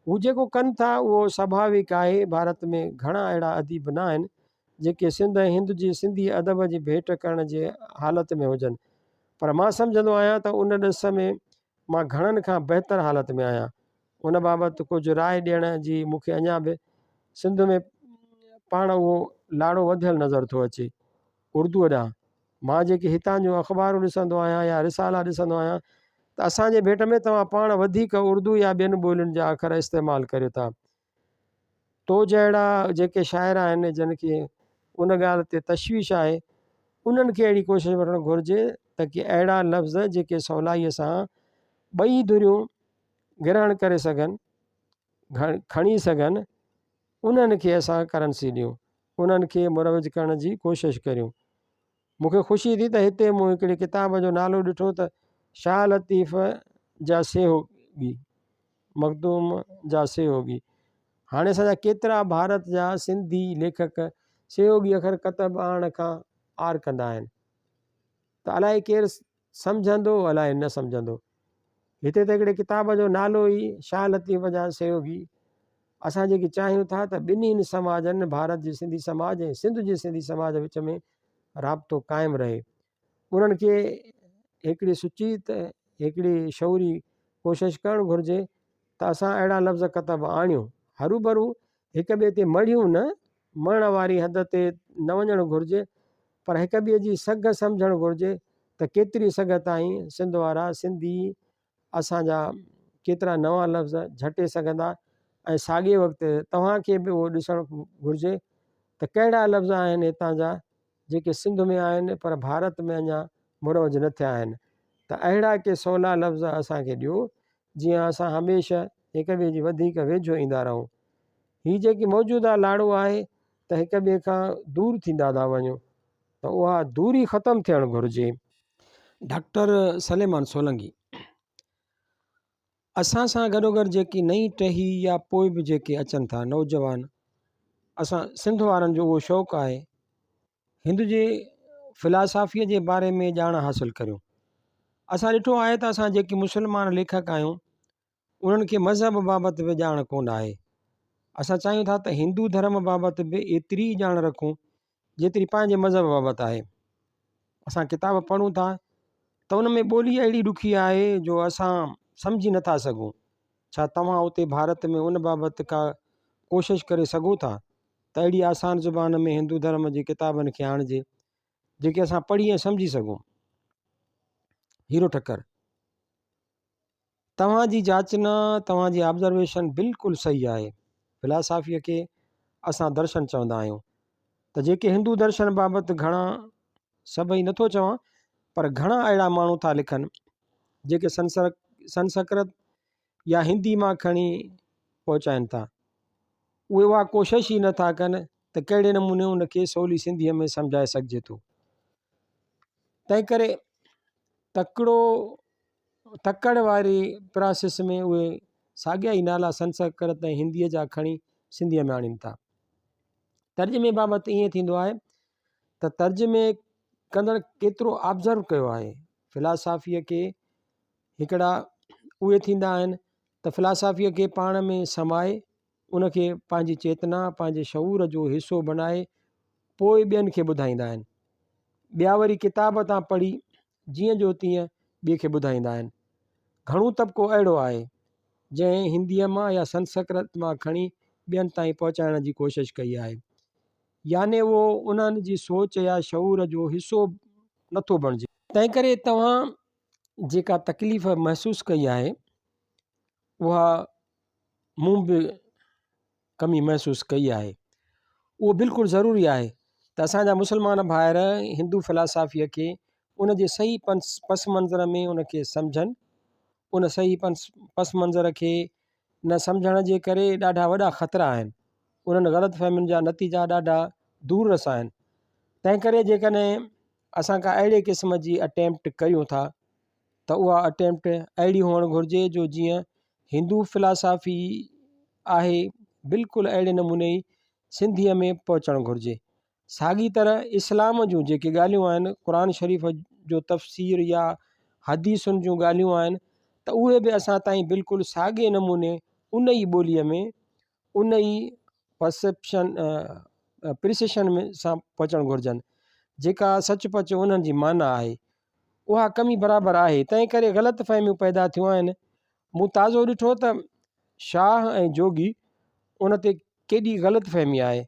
هو جيڪو ڪن ٿا اهو سڀاويڪ آهي. ڀارت ۾ گهڻا اهڙا اديب نه آهن جيڪي سنڌ ۽ هند جي سنڌي ادب جي ڀيٽ ڪرڻ جي حالت ۾ هجن پر مان سمجهندو آهيان ته ان ڏس ۾ مان گهڻن کان بهتر حالت ۾ آهيان. ان بابت ڪجهه راء ڏيڻ جي مون کي اڃا به سنڌ ۾ پاڻ اهو لاڙو وڌيل نظر ٿو اچي اردوء ڏانهن. مان جيڪي هتان جون اخبارون ڏسندو آهيان يا رسالا ڏسندو آهيان ته اسان جي ڀيٽ ۾ توهان پاڻ وڌيڪ اردو يا ٻين ٻولين جا اکر استعمال ڪريو ٿا. تو جهڙا جيڪي شاعر آهن جن کي ان ڳالهه تي تشويش آهي انهن کي اهڙي ڪوشش وٺڻ گهرجي ته ڪي اهڙا لفظ جيڪي سولائيء سان ٻئي ڌريون گرهڻ ڪري سگهن، کڻي سگهن، انهن کي اسان ڪرنسي ڏيون، انهن کي مروج ڪرڻ جي ڪوشش ڪريون. مون کي خوشي ٿي ته هتي مون هڪڙي ڪتاب جو نالو ڏٺو ته شاهه لطيف جا سيهوڳي، مخدوم جا سيهوڳي. هاڻي اسان جا ڪيترا ڀارت جا سنڌي ليکڪ سيهوڳي اکر ڪتب آڻڻ کان عار ڪندا آهن ته الائي ڪير سمجهندو الائي نه سمجهندو. هتي ته هڪڙي ڪتاب جو نالو ئي شاهه لطيف جا سهيوڳي. اسان جيڪي چاهيون ٿا ته ٻنهين سماجن ڀارت جي سنڌي سماج ۽ سنڌ جي سنڌي سماج وچ ۾ رابطو قائم رهي. انهن کي هڪڙي سچيت هڪڙي شعوري ڪوشش ڪرڻ گهرجي ته اسان اهڙا لفظ ڪتب آڻيون. هروڀرو هڪ ٻئي تي مڙهيون نه، مڙهڻ واري حد تي نه وڃڻ گهرجي پر هڪ ٻئي جي سگهه سمجهڻ گهرجي ته ڪيتري سگهه تائين سنڌ وارا سنڌي اسان جا ڪيترا نوان لفظ جهٽي سگهندا ۽ ساڳئي وقت توهان کي به اهو ڏسڻ گهرجي ته ڪهڙا لفظ آهن هتان جا جيڪي سنڌ ۾ آهن پر ڀارت ۾ اڃا مروج نه ٿيا آهن ته اهڙا ڪي سولا لفظ اسان کي ڏيو جيئن اسان هميشه هڪ ٻئي جي وڌيڪ ويجهو ايندا رهون. هي جيڪي موجوده لاڙو آهي ته هڪ ٻئي کان دور ٿيندا ٿا وڃون ته اها دوري ختم ٿيڻ گهرجي. ڊاڪٽر سليمان سولنگي، اسان سان گڏوگڏ جيڪي نئين ٽهي يا پوء به جيڪي اچن ٿا نوجوان اسان سنڌ وارن جو اهو شوق آهي هند جي فلاسافيء جي باري ۾ ڄاڻ حاصل ڪريون. اسان ڏٺو آهي ته اسان جيڪي مسلمان ليکڪ آهيون انهن کي مذهب بابت به ڄاڻ ڪونه آهي. اسان چاهيون ٿا ته هندو ڌرم بابت به ايتري ئي ڄاڻ رکون جيتري پنهنجي مذهب بابت آهي. اسان ڪتاب پڙهون ٿا ته ان ۾ ٻولي اهڙي ڏکي آهي جو اسان سمجهي نٿا سگهون. ڇا توهان اتي ڀارت ۾ ان بابت ڪا ڪوشش ڪري سگهو ٿا ته اهڙي آسان زبان ۾ هندو ڌرم جي ڪتابن کي آڻجي جيڪي اسان پڙهي ۽ سمجهي سگهون. هيرو ٺڪر. توهان جي جاچنا، توهان جي آبزرويشن بلڪل صحيح آهي. فلاسافيء کي اسان درشن چوندا آهيون ته جيڪي هندو درشن بابت گهڻا، سڀئي نٿو چوان، پر گهڻا اهڙا ماڻهو ٿا لکن جيڪي سنسڪرت يا هندي مان کڻي پهچائين ٿا. اهي اها ڪوشش ئي نٿا ڪن ته ڪهڙي نموني ان کي سولي سنڌيء ۾ سمجهائي سگهجي ٿو. تنهنڪري تڪڙو تڪڙ واري پراسيس ۾ اهي ساڳيا ئي نالا سنسڪرت ۽ هنديء جا کڻي سنڌيء ۾ آڻين ٿا. ترجمي بابت ائين ٿيندو آهي ته ترجمي ڪندڙ ڪيترو آبزرو ڪيو آهي. فلاسافيء کي هڪڙا اهي ٿيندا آهن ته فلاسافيء کي پاڻ ۾ سمائي ان کي پنهنجي چيتنا، پنهنجي شعور جو حصو بنائي پوء ٻين کي ٻڌائيندا آهن. ٻيا وري ڪتاب تان پڙهي جيئن جو تيئن ٻئي کي ٻڌائيندا آهن. گهڻو طبقو اهڙو آهي، جنهن هنديء مان يا سنسڪرت مان کڻي ٻين تائين پهچائڻ جي ڪوشش ڪئي آهي. يعني اهو انهن جي سوچ يا شعور جو حصو نٿو بڻجي. تنهنڪري توهان جيڪا تڪليف محسوس ڪئي آهي، اها مون به ڪمي محسوس ڪئي آهي. اهو بلڪل ضروري آهي ته اسان جا مسلمان ڀائر هندو فلاسافيء کي ان جي صحيح پس منظر ۾ ان کي سمجهن. ان صحيح پس منظر کي نه سمجهڻ جي ڪري ڏاڍا وڏا خطرا آهن. انهن غلط فهمين جا نتيجا ڏاڍا دور رس آهن. تنهنڪري جيڪڏهن اسان ڪا اهڙي قسم جي اٽيمپٽ ڪريون ٿا ته اها اٽيمپٽ اهڙي هئڻ گهرجي جو جيئن هندو فلاسافي آهي بلڪل اهڙي نموني ئي سنڌيء ۾ پهچڻ گهرجي. ساڳي طرح اسلام جون جيڪي ڳالهيون آهن، قرآن شريف جو تفسير يا حديثن جون ڳالهيون آهن ته اهي به اسان تائين بلڪل ساڳي نموني ان ئي ٻوليء ۾ ان ئي پرسيپشن پريسيشن سان پهچڻ گهرجن جيڪا سچ پچ انهن جي معنيٰ آهي. اها ڪمي برابر آهي، تنهن ڪري غلط فهميون پيدا ٿيون آهن. مون تازو ڏٺو ته شاهه ۽ جوڳي ان تي ڪيڏي غلط فهمي آهي.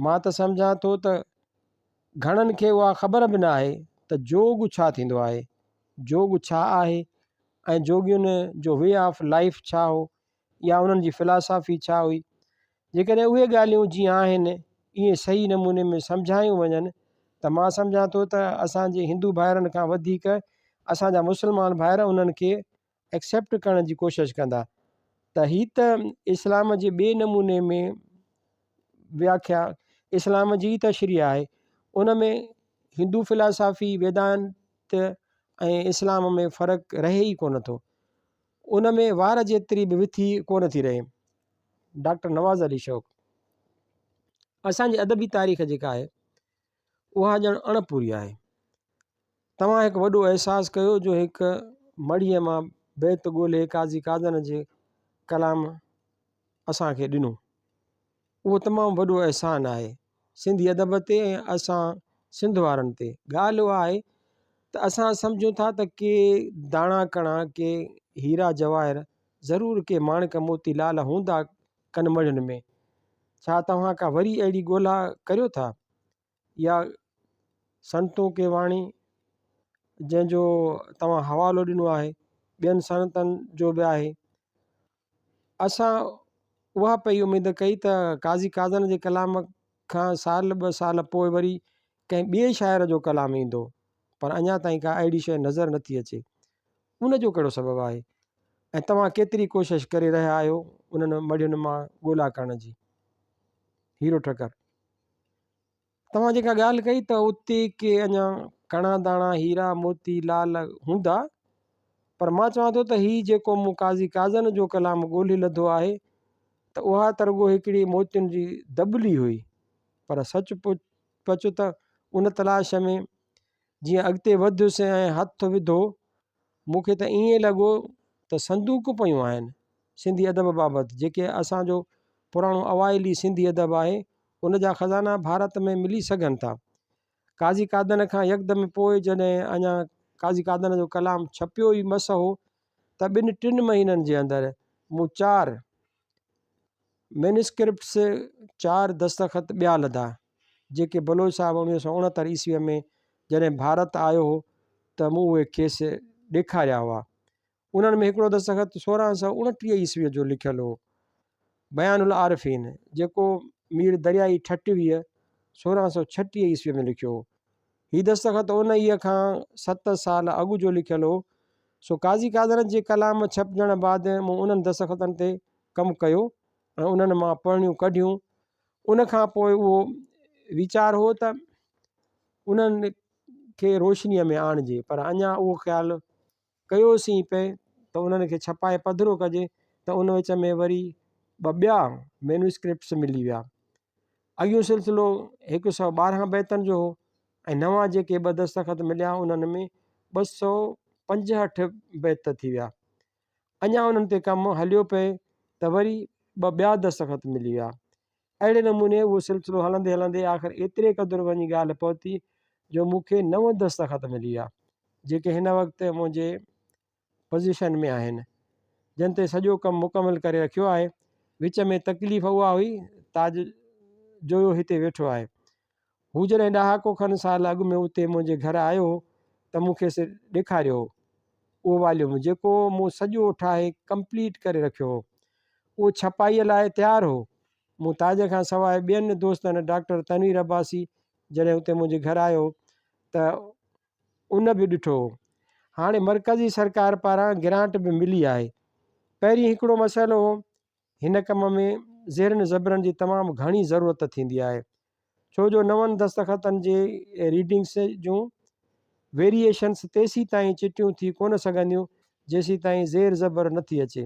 مان ته سمجهان ٿو ته گهڻن کي اها خبر به نه آهي ته جوڳ ڇا ٿيندو آهي، جوڳ ڇا آهي؟ ۽ جوڳين جو وي آف لائيف ڇا هو يا انهن جي فلاسافي ڇا هئي. جيڪڏهن اهي ڳالهيون جيئن آهن ائين صحيح نموني ۾ سمجهايون وڃن ته مان سمجهان ٿو ته اسان جي هندو ڀائرن کان وڌيڪ اسان جا مسلمان ڀائر انهن کي ايڪسيپٽ ڪرڻ جي ڪوشش ڪندا ته هي ته اسلام جي ٻئي نموني ۾ وياکيا اسلام جي ئي تشريح آهي ان ۾ هندو فلاسافي ويدانت ۽ اسلام ۾ فرق رهي ئي ڪونه ٿو ان ۾ وار جيتري به وٿي ڪونه ٿي رهي. ڊاڪٽر نواز علي شوق، اسان جي ادبي تاريخ جيڪا آهي اها ڄڻ اڻ پوري آهي. توهان هڪ وڏو احساس ڪيو جو هڪ مڙهيء مان بيت ڳولهي قاضي قاضن جي ڪلام اسان کي ڏنو. اهو تمام وڏو احسان آهي سنڌي ادب تي ۽ اسان سنڌ وارن تي. ڳالهه اها آهي ته اسان سمجهون ٿا ته ڪي داڻا ڪڻا، ڪي هيرا جواهر، ضرور ڪي ماڻڪ موتي لال هوندا ڪن مڙهين ۾. ڇا توهان ڪا وري اهڙي ڳولا ڪريو ٿا؟ يا سنتون ڪي واڻي جنهن جو توهان حوالو ڏنو آهي، ٻين سنتن جو به آهي. اسان اها پئي اميد ڪئي ته قاضي قاضن جي ڪلام کان سال ٻه سال پوء وري ڪنهن ٻئي شاعر جو ڪلام ايندو پر اڃا تائين ڪا اهڙي شيء نظر نٿي اچي. ان جو ڪهڙو سبب آهي ۽ توهان ڪيتري ڪوشش ڪري رهيا آهيو انهن مڙهين مان ڳولا ڪرڻ جي؟ هيرو ٺڪر. توهان جيڪا ڳالهه ڪئي ته اتي ڪي اڃا ڪڻا داڻا هيرا موتي لال هوندا پر مان چوان ٿو ته هي جيڪو مون قاضي قاضن جو ڪلام ڳولهي لڌو آهي ته اها ته رڳو هڪڙي موتين جي دٻلي هئي پر سچ پچ ته ان تلاش ۾ جيئن اڳتي وڌيس ۽ هٿ وڌو مون کي ته ائين لڳو ته صندوقون پيون آهن سنڌي ادب بابت جيڪي اسان جو پراڻو اوائلي سنڌي ادب آهي ان جا خزانا ڀارت ۾ ملي سگهن ٿا. قاضي قادن کان يڪدم پوء جڏهن اڃا قاضي قادن جو ڪلام ڇپيو ئي مس هو ته ٻن ٽن مهينن جي اندر مون چار مينوسڪرپٽس، چار دستخط ٻيا لڌا، جيڪي بلوچ صاحب 1969 عيسويء ۾ جڏهن ڀارت آيو هو ته مون اهي کيس ڏيکاريا هئا. انهن ۾ هڪڙو دستخط 1629 عيسويء جو لکيل هو، بيان العارفين، جيڪو مير دريائي ٺٽويء 1636 عيسويء ۾ لکيو هو. هي دستخط انهيء کان ست سال اڳ جو لکيل هو، سو قاضي قادن جي ڪلام ڇپجڻ بعد مون انهن دستخطن تي ڪم ڪيو ۽ انهن مان پڙهڻيون ڪڍيون. ان کان پوء اهو ويچار هو ته انهن کي روشنيء ۾ آڻجي، پر اڃا اهو خيال ڪيوسين پئي ته انهن کي ڇپائي پڌرو ڪجي ته ان وچ ۾ وري ٻه ٻيا مينوسڪرپٽس ملي ويا. اڳيون سلسلو هڪ سئو 12 بيتن جو هو ۽ نوان جيڪي ٻه دستخط مليا انهن ۾ 265 بيت ٿي ويا. اڃا انهن تي ڪم هليو پئي ته وري ٻه ٻيا دستخط ملي ويا. اهڙي نموني اهو سلسلو هلندي هلندي آخر ايتري قدر وڃي ڳالهه پهتي جو مون کي نو دستخط ملي ويا، جيڪي هن وقت منهنجي پوزيشن ۾ آهن، جن تي سڄو ڪم مڪمل ڪري رکيو آهي. وچ ۾ تڪليف اها هئي تاج جويو هتي ويٺو آهي. هو جڏهن ڏهاڪو کن سال اڳ ۾ اتي منهنجي گهر آيو هو ته مون کيس ڏيکاريو هو اهو واليوم جيڪو مون سڄو ٺاهي ڪمپليٽ ڪري رکيو هو. اهو ڇپائيء لاء تيار هو. مون تاج کان سواء ٻين دوستن ڊاڪٽر تنوير عباسي جڏهن اتي منهنجي گهر آيو هو ته ان به ڏٺو هو. هاڻي مرڪزي سرڪار پاران گرانٽ به ملي آهي. پهرين هڪڙو مسئلو هو هن ڪم ۾ زيرن زبرن جي تمام گهڻي ضرورت ٿيندي آهي، ڇو جو نون دستخطن جي ريڊنگس جون ويريئيشنس تيسيتائين چٽيون ٿي ڪونه سگهنديون، جيسيتائين زير زبر نه ٿي اچي.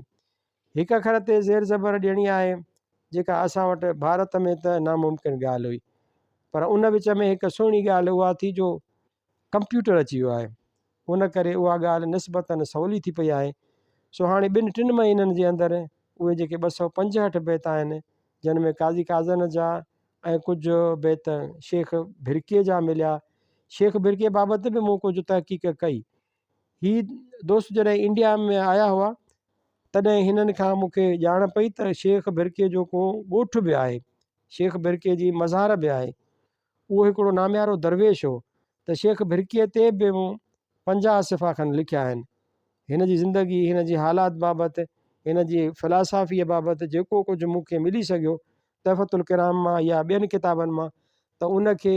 هڪ اکر تي زير زبر ڏيڻي آهي، جيڪا اسان وٽ ڀارت ۾ ته ناممڪن ڳالهه هئي. پر ان وچ ۾ هڪ سهڻي ڳالهه اها ٿي جو ڪمپيوٽر اچي ويو آهي، ان ڪري اها ڳالهه نسبتاً سولي ٿي پئي آهي. سو هاڻي ٻن ٽن مهينن جي اندر اهي جيڪي 265 بيت آهن، جن ۾ قاضي قاضن جا ۽ ڪجهه بيت شيخ ڀرڪيي جا مليا. شيخ ڀرڪيي بابت به مون ڪجهه تحقيق ڪئي. هي دوست جڏهن انڊيا ۾ آيا هئا، تڏهن هنن کان مون کي ڄاڻ پئي ته شيخ ڀرڪيي جو ڪو ڳوٺ به آهي، شيخ ڀرڪيي جي مزار به آهي. اهو هڪڙو ناميارو درويش هو ته شيخ ڀرڪيي تي به مون 50 صفحا کن لکيا آهن. هن جي زندگي، هن جي حالات بابت، هن جي فلاسافيء بابت جيڪو ڪجهه مون کي ملي سگهيو تحفة الڪرام مان يا ٻين ڪتابن مان ته ان کي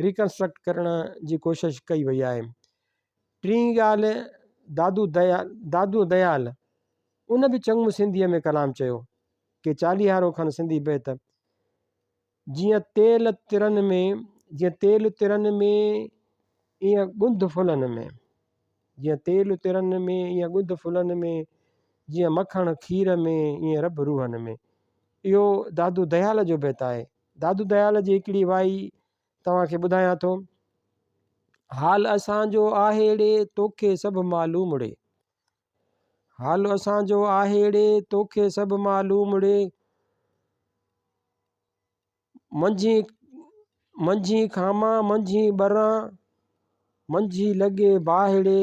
ريڪنسٽرڪٽ ڪرڻ جي ڪوشش ڪئي وئي آهي. ٽين ڳالهه دادو ديال، دادو ديال ان به چڱو سنڌيء ۾ ڪلام چيو، ڪي چاليهارو کن سنڌي بيت، جيئن تيل ترن ۾، جيئن تيل ترن ۾، ايئن ڳنڌ ڦلن ۾، جيئن تيل ترن ۾، ايئن ڳنڌ ڦلن ۾، جيئن مکڻ کير ۾، ايئن رب روحن ۾. اهو دادو ديال جو بيت آهي. دادو ديال جي هڪڙي وائي توهان کي ٻڌايان ٿو. حال اسان جو آهي ڙي، توکي سڀ معلوم ڙي. حال اسان جو آهي ڙي، توکي سڀ معلوم ڙي. منجهين منجهين کامان منجهين ٻران، منجهي لڳي باهه ڙي.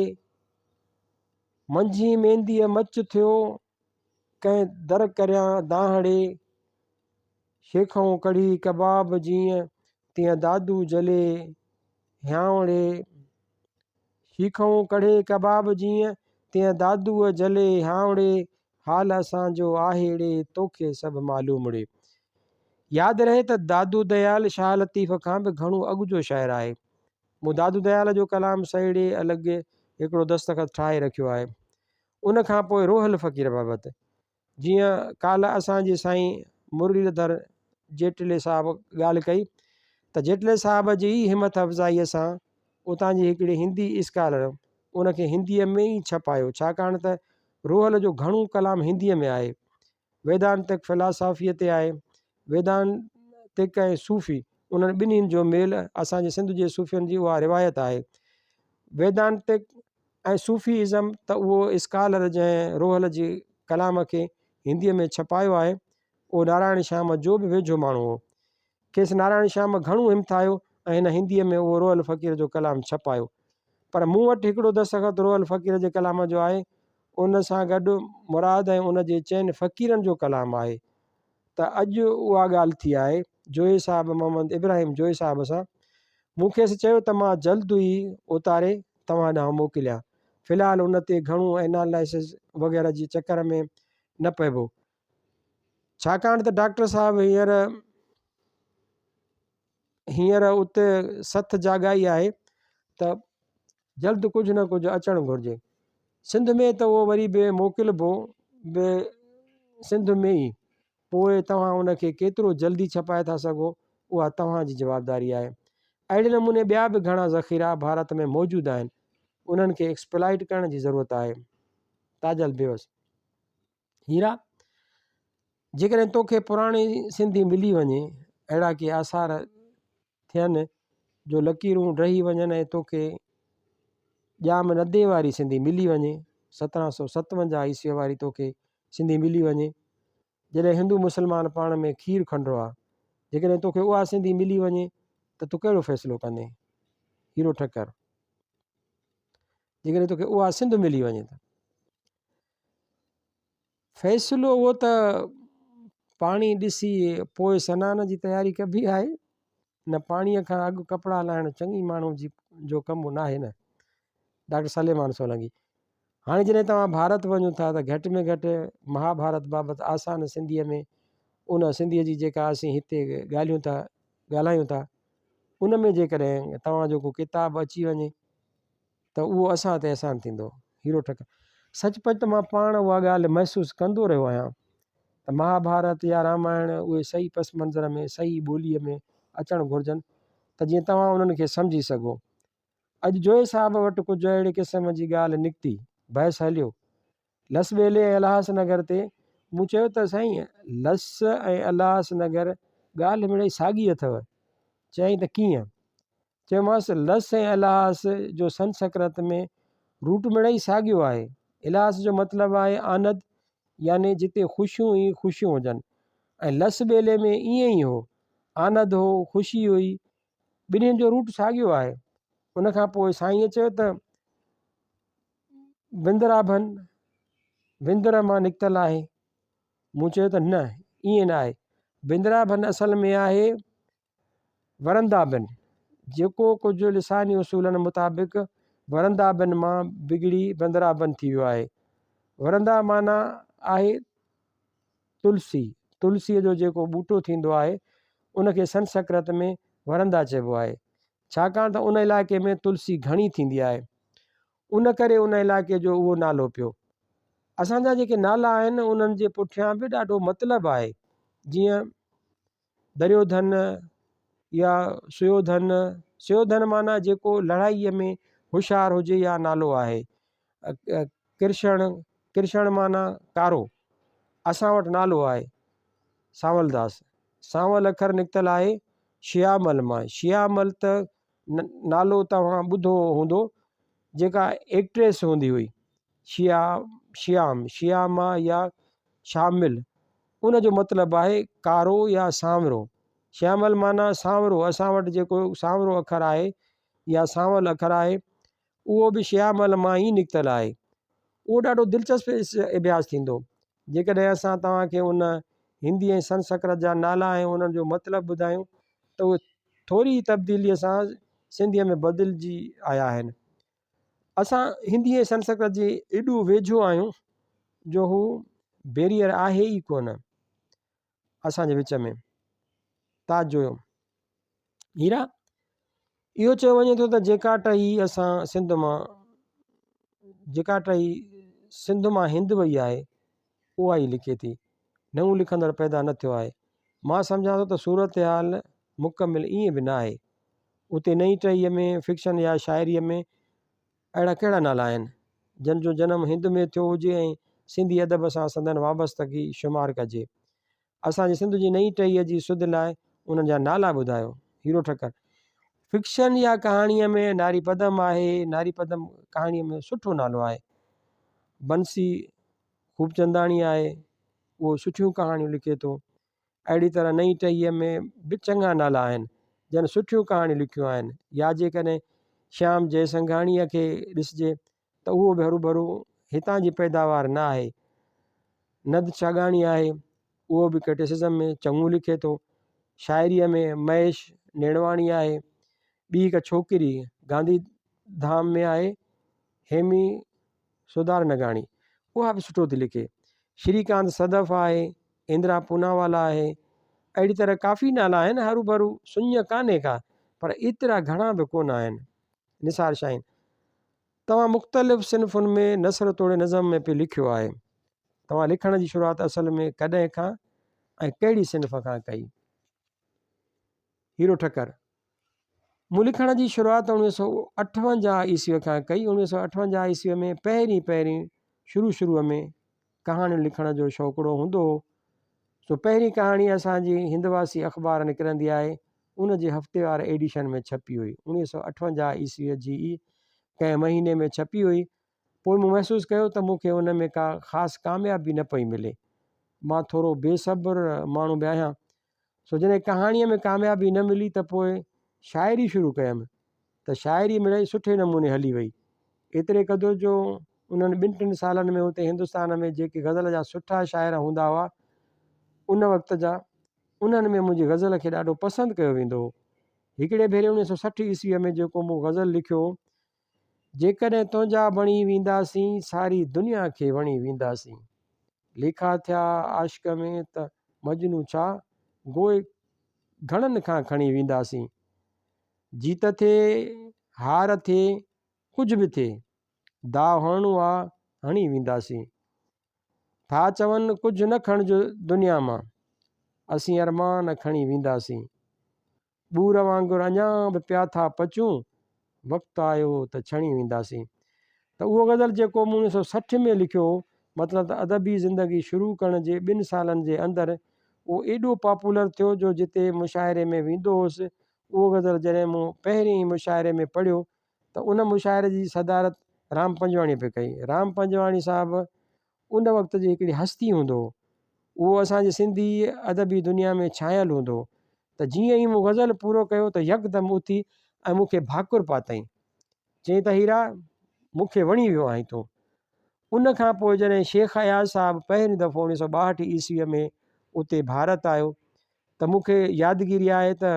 منجهين مينديء مچ ٿيو، ڪنهن در ڪريان دانهن ڙي. شيخئون ڪڙهي ڪباب جيئن، تيئن دادو جلي هيانء ڙي. شيخئون ڪڙهي ڪباب جيئن، تيئن دادوء جلي هيانء ڙي. حال اسان جو آهي ڙي، توکي سڀ معلوم ڙي. ياد رهي ته دادو ديال شاهه لطيف کان به گهڻو اڳ جو شاعر آهي. مون دادو ديال جو ڪلام سهيڙي الڳ هڪڙو دستخط ٺاهي رکيو آهي. ان کان پوء روحل فقير بابت جيئن ڪالهه اسان جي سائين مرليڌر جيٽلي صاحب ڳالهه ڪئي ته جيٽلي صاحب جي ئي همٿ افزائيء سان اتان جي هڪڙي هندي اسڪالر ان کي هنديء ۾ ئي ڇپايو ڇاڪاڻ ته روحل جو گهڻو ڪلام هنديء ۾ آهي. ويدانتڪ فلاسافيء تي آهي. ويدانتڪ ۽ صوفي انهن ٻنهين جو ميل اسان جي سنڌ جي صوفين جي اها روايت آهي. ويدانتڪ ۽ صوفي ازم ته اهو اسڪالر جنهن روحل جي ڪلام کي هنديء ۾ ڇپايو آهي، اهو نارائڻ شيام جو به ويجهو ماڻهو هو. کيس نارائڻ شيام گهڻو همٿايو ۽ هن هنديء ۾ اهو روحل فقير جو ڪلام ڇپايو. پر مون وٽ هڪڙو دستخط روحل فقير جي ڪلام جو آهي، ان سان گڏ مراد ۽ ان جي چئن فقيرن جو ڪلام آهي. ته اڄ اها ڳالهه ٿي آهي جويي صاحب محمد ابراهيم جويي صاحب سان. مون کيس چيو ته مان جلد ئي اتاري توهان ڏانهن موڪليان. في الحال ان تي گهڻو اينالائسز وغيره جي چڪر ۾ نه پئبو. ڇاڪاڻ ته ڊاڪٽر صاحب هينئر هينئر ات سٿ جاڳائي آهي ته جلد ڪجهه نه ڪجهه اچڻ گهرجي. سنڌ ۾ ته اهو وري به موڪلبو به سنڌ ۾ ئي، پوء توهان ان کي ڪيترو جلدي ڇپائي ٿا سگهو، اها توهان جي جوابداري آهي. اهڙي نموني ٻيا به گهڻا ذخيرا ڀارت ۾ موجود آهن، انهن کي ايڪسپلائيٽ ڪرڻ جي ضرورت آهي. تاجل بيوس. هيرا، جيڪڏهن توکي پراڻي سنڌي ملي وڃي، اهڙا ڪي آثار ٿين جو لڪيرون ڊهي وڃن ۽ توکي ڄام ندي واري سنڌي ملي وڃي، 1757 عيسويء واري توکي سنڌي ملي وڃي، جڏهن هندو مسلمان پاڻ ۾ کير کنڊ هئا، جيڪڏهن توکي اها سنڌي ملي وڃي ته تون ڪهڙو فيصلو ڪندين؟ هيرو ٺڪر، جيڪڏهن توکي اها سنڌ ملي وڃي ته. فيصلو اهو ته پاڻي ڏسي پوء سنان جي تياري ڪبي آهي نه پاڻيء کان اڳ ڪپڙا لاهڻ چڱي ماڻهو جي جو ڪم ناهي نه. ڊاڪٽر سليمان سولنگي هاڻي جڏهن توهان ڀارت وڃو ٿا ته گهٽ ۾ گهٽ مهاڀارت بابت آسان سنڌيء ۾ ان سنڌيء جي جيڪا اسين هتي ڳالهيون ٿا ڳالهايون ٿا ان ۾ جيڪڏهن توهان جو ڪو ڪتاب اچي وڃي ته اهو اسان تي احسان ٿيندو. هيرو ٺڪر، سچ پچ ته مان پاڻ اها ڳالهه محسوس ڪندو رهيو آهيان ته مهاڀارت يا رامائڻ اهي صحيح پس منظر ۾ صحيح ٻوليء ۾ اچڻ گهرجن ته جيئن توهان انهن کي سمجهي سگهو. اڄ جويي صاحب وٽ ڪجهه اهڙي قسم جي ڳالهه نڪتي، بحث هليو. لس ٻيلي ۽ الهاس نگر تي مون چيو ته سائين لس ۽ الهاس نگر ڳالهه مڙئي ساڳي اٿئو. چيائين ته ڪيئن؟ چيومانس، لس ۽ الهاس جو سنسڪرت ۾ روٽ مڙئي ساڳيو آهي. الهاس جو مطلب آهي آند يعني جتي خوشيون ئي خوشيون هجن ۽ لس ٻيلي ۾ ائين ئي هو. آند هو، خوشي هئي. ٻنهين جو روٽ ساڳيو آهي. ان کان پوء سائينء چيو ته وندراڀن وندر مان نڪتل آهي. مون چيو ته نه، ائين نه آهي. وندراڀن اصل ۾ آهي ورندابن، جيڪو ڪجهه لساني اصولن مطابق ورندابن مان بگڙي بندرابن ٿي ويو آهي. ورندا معنيٰ آهي تلسي، تلسيء جو جيڪو ٻوٽو ٿيندو آهي، ان کي سنسڪرت ۾ ورندا چئبو آهي. ڇاڪاڻ ته ان علائقي ۾ تلسي گهڻي ٿيندي آهي. ان ڪري ان علائقي جو اهو نالو پيو. اسان جا جيڪي نالا آهن، انهن جي پٺيان به ڏاڍو مطلب آهي. جيئن دريوڌن يا سيوڌن، سيوڌن معنيٰ جيڪو لڙائيء ۾ هوشيار هجي يا نالو آهي. ڪرشڻ، ڪرشڻ معنيٰ ڪارو، اسان وٽ نالو آهي سانولداس. سانول اکر نڪتل آهي شيامل مان. شيامل ته نالو توهان ٻڌو هوندو جيڪا ايڪٽريس هوندي هئي. شيا، شيام، شياما يا شامل ان جو مطلب آهي ڪارو يا سانورو. شيامل معنيٰ سانورو، اسان وٽ جيڪو سانورو اکر آهي يا سانول اکر آهي، اهو به شيامل مان ئي نڪتل آهي. اهو ڏاڍو دلچسپ اڀياس ٿيندو، جيڪڏهن اسان توهان کي ان هندي ۽ سنسڪرت جا نالا ۽ انهن جو مطلب ٻڌايون ته اهي ٿوري ئي تبديليء سان سنڌيء ۾ بدلجي آيا آهن. اسان هندي ۽ سنسڪرت جي ايڏو ويجهو آهيون جو هو بيريئر آهي ئي ڪونه اسان جي وچ ۾. تاج جويو، هيرا، اهو چيو وڃي ٿو ته جيڪا ٽهي اسان سنڌ مان جيڪا ٽهي سنڌ مان هند وئي آهي اها ئي لکي ٿي، نئون لکندڙ پيدا نه ٿيو آهي. مان سمجهان ٿو ته صورتحال مڪمل ائين به نه آهي. اتي نئين ٽهيء ۾ فڪشن يا شاعريء ۾ اهڙا ڪهڙا نالا آهن، جن جو جنم هند ۾ ٿيو هجي ۽ سنڌي ادب سان سندن وابستگي شمار ڪجي؟ اسان جي سنڌ جي نئين ٽهيء جي سڌ لاء انهن جا نالا ٻڌايو. هيرو ٺڪر، فڪشن يا ڪهاڻيء ۾ ناري پدم آهي. ناري پدم ڪهاڻيء ۾ سٺو نالو آهي. بنسي خوبچنداڻي آهي، اهو سٺيون ڪهاڻيون لکي ٿو. اهڙي طرح نئين ٽهيء ۾ به چڱا نالا آهن، جن سٺيون ڪهاڻيون لکيون آهن يا جيڪڏهن شيام جئسنگهاڻيء کي ڏسجي ته اهو به هروڀرو هتان جي پيداوار نه آهي. ند ڇڳاڻي آهي، اهو به ڪرٽيسزم ۾ چڱو لکي ٿو. شاعريء ۾ مهيش نيڻواڻي آهي. ٻي هڪ ڇوڪري گانڌي ڌام ۾ آهي، هيمي سڌار نگاڻي، اها به سٺو ٿي لکي. شري ڪانت صدف آهي، اندرا پوناوالا آهي. اهڙي طرح ڪافي نالا آهن، هروڀرو سڃ ڪانهي ڪا، پر ايترا گهڻا به ڪونه آهن. نثار شاهين، توهان مختلف صنفن ۾ نثر توڙي نظم ۾ پئي لکيو آهي. توهان لکڻ جي شروعات اصل ۾ ڪڏهن کان ۽ ڪهڙي صنف کان ڪئي؟ هيرو ٺڪر، مون لکڻ جي شروعات 1958 عيسويء کان ڪئي. 1958 عيسويء ۾ پهرين پهرين شروع شروع ۾ ڪهاڻيون لکڻ جو شوقڙو هوندو هو. سو پهرين ڪهاڻي اسان جي هندواسي اخبار نڪرندي آهي، ان جي هفتيوار ايڊيشن ۾ ڇپي هئي. 1958 عيسويء جي ئي ڪنهن مهيني ۾ ڇپي هئي. پوء مون محسوس ڪيو ته مون کي ان ۾ ڪا خاص ڪاميابي نه پئي ملي. مان ٿورو بي صبر ماڻهو به آهيان. سو جڏهن ڪهاڻيء ۾ ڪاميابي نه ملي ته پوء شاعري شروع ڪيم ته شاعري مڙئي سٺي نموني هلي وئي. ايتري قدر جو انهن ٻن ٽن سالن ۾ اتي هندستان ۾ جيڪي غزل جا سٺا شاعر هوندا هئا، ان وقت جا، انهن ۾ منهنجي غزل کي ڏاڍو پسند ڪيو ويندو هو. هڪڙي ڀيري 1960 عيسويء ۾ جيڪو مون غزل لکيو هو، جيڪڏهن تنهنجا بڻي وينداسين، ساري دنيا کي وڻي وينداسين. ليکا ٿيا عاشق ۾ ته مجنون ڇا، گوء گهڻن کان کڻي وينداسين. جيت ٿئي، هار ٿئي، ڪجهه به ٿئي، داء هڻڻو آ، هڻي وينداسين. ٿا چون ڪجهه نه کڻج دنيا مان، اسين ارمان کڻي وينداسين. ٻور وانگر اڃا به پيا ٿا پچون، وقت آيو ته ڇڻي وينداسين. ته اهو غزل جيڪو مون 1960 ۾ لکيو هو، مطلب ته ادبي زندگي شروع ڪرڻ جي ٻن سالن جي اندر اهو ايڏو پاپولر ٿيو جو جتي مشاعري ۾ ويندو هوس، اهو غزل جڏهن مون پهرين ئي مشاعري ۾ پڙهيو ته ان مشاعري جي صدارت رام پنجواڻيء پئي ڪئي. رام پنجواڻي صاحب ان وقت جي هڪڙي هستي هوندو هو. اهو اسان جي سنڌي ادبي دنيا ۾ ڇانيل هوندو هو ته جيئن ئي مون غزل پورو ڪيو ته يڪدم اٿي ۽ مون کي ڀاڪر پاتائين. چيائين ته هيرا! مون کي وڻي ويو آهين تون. ان کان پوء جڏهن شيخ اياز صاحب پهريون دفعو 1962 عيسويء ۾ اتي ڀارت آيو ته مون کي يادگيري آهي ته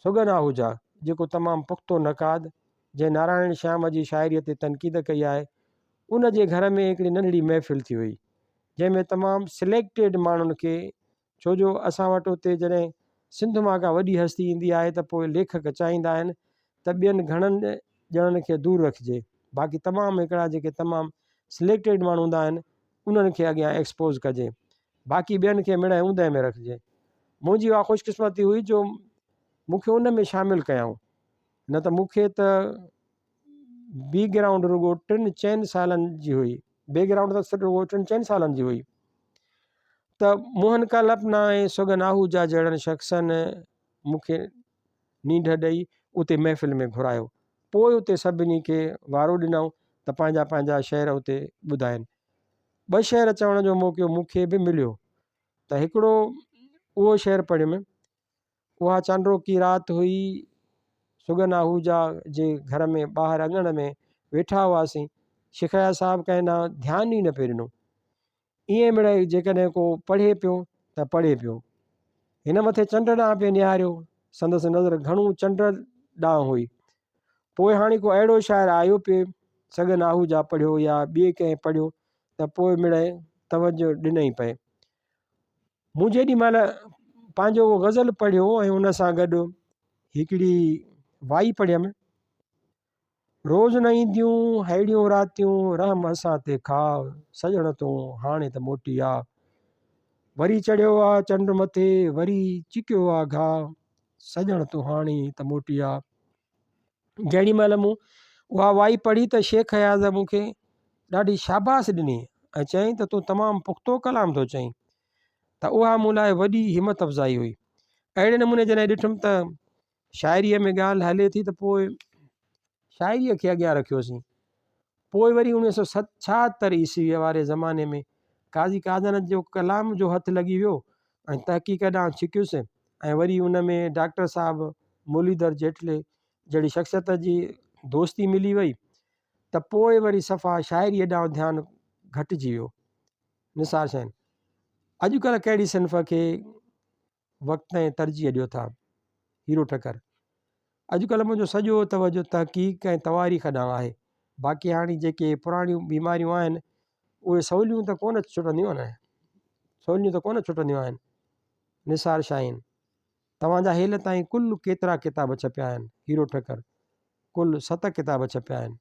سگن آهوجا، جيڪو تمام پختو نقاد، جنهن نارائڻ شيام جي شاعريء تي تنقيد ڪئي آهي، ان جي گهر ۾ هڪڙي ننڍڙي محفل ٿي هئي، جنهن ۾ تمام سليڪٽيڊ ماڻهن کي، ڇو جو اسان وٽ اتي جڏهن سنڌ مان ڪا وڏي هستي ايندي آهي ته پوء ليکڪ چاهيندا آهن ته ٻين گهڻن ڄڻن کي دور رکجي، باقي تمام هڪڙا جيڪي تمام سليڪٽيڊ ماڻهو هوندا آهن، انهن کي اڳيان ايڪسپوز ڪجي، باقي ٻين کي مڙئي اوندهه ۾ رکجي. منهنجي اها خوش قسمتي هئي جو مون کي ان ۾ شامل ڪيائون، نه ته مون کي ته بي گرائونڊ رڳو ٽن چئن سالن جي هئي، بي گرائونڊ ته رڳو ٽن چئن سالن جي هئي ته موهن ڪلپنا ۽ سگن آهوجا جهڙن شخصن مون کي نينڍ ڏئي اتي محفل ۾ گهرايو. پوء اتي سڀني کي وارو ڏنائون ته پنهنجا پنهنجا شعر اتي ٻڌائين. ٻه شعر چوڻ جو موقعو مون کي به مليو ته هڪڙو اهو شعر پڙهيم، اها چانڊوڪي رات هئي، سگن آهوجا جي گهر ۾ ٻاهر اڱڻ ۾ ويٺا هئاسين، شيخ اياز صاحب ڪنهن ڏانهن ڌيان ئي نه پئي ڏنو. ائين مڙئي جيڪڏهن ڪو پڙهي پيو ته پڙهي پيو. هن مٿي چنڊ ڏانهن پئي نهاريو. سندس نظر گهڻو چنڊ ڏانهن هئي. پوء هاڻي ڪو اهڙو شاعر آيو پئي، سگن آهوجا پڙهيو يا ٻئي ڪنهن پڙهيو ته پوء مڙئي توجه ڏنئي پئي. مون جيڏي مهل پنهنجو اهو غزل پڙهيو ۽ ان سان گڏ هڪڙي وائي پڙهيم. روز نه اينديون ههڙيون راتيون، رحم اسان تي کاء، سڄڻ تون هاڻي ته موٽي آ. وري چڙهيو آ چنڊ مٿي، وري چڪيو آ گهاء، سڄڻ تون هاڻي ته موٽي آ. جهڙي مهل مون اها وائي پڙهي ته شيخ اياز مون کي ڏاڍي شاباس ڏني ۽ چيائين ته تون تمام پختو ڪلام ٿو چئين ته اها مون لاء وڏي همت افزائي هئي. اهڙي نموني جڏهن ڏٺم ته شاعريء ۾ ڳالهه هلي ٿي ته پوء شاعريء کي اڳيان رکيوسين. پوء وري 1976 عيسويء واري زماني ۾ قاضي قاضن جو ڪلام جو هٿ لڳي ويو ۽ تحقيق ڏانهن ڇڪيس ۽ وري ان ۾ ڊاڪٽر صاحب مرليڌر جيٽلي جهڙي شخصيت جي دوستي ملي وئي ته پوء وري صفا شاعريء ڏانهن ڌيان گهٽجي ويو. نثار شاهين، اڄڪلهه ڪهڙي صنف کي وقت ۽ ترجيح ڏيو ٿا. هيرو ٺڪر، اڄڪلهه منهنجو سڄو توجه تحقيق ۽ تواريخ ڏانهن آهي. باقي هاڻي جيڪي پراڻيون بيماريون آهن، اهي سوليون ته ڪونه ڇٽنديون آهن. سوليون ته ڪونه ڇٽنديون آهن. نثار شاهين، توهان جا هيل تائين ڪل ڪيترا ڪتاب ڇپيا آهن؟ هيرو ٺڪر، ڪل ست ڪتاب ڇپيا آهن.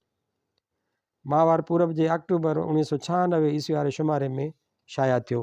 ماهوار پورب جي آڪٽوبر 1996 عيسوي واري شماري ۾ شايع ٿيو.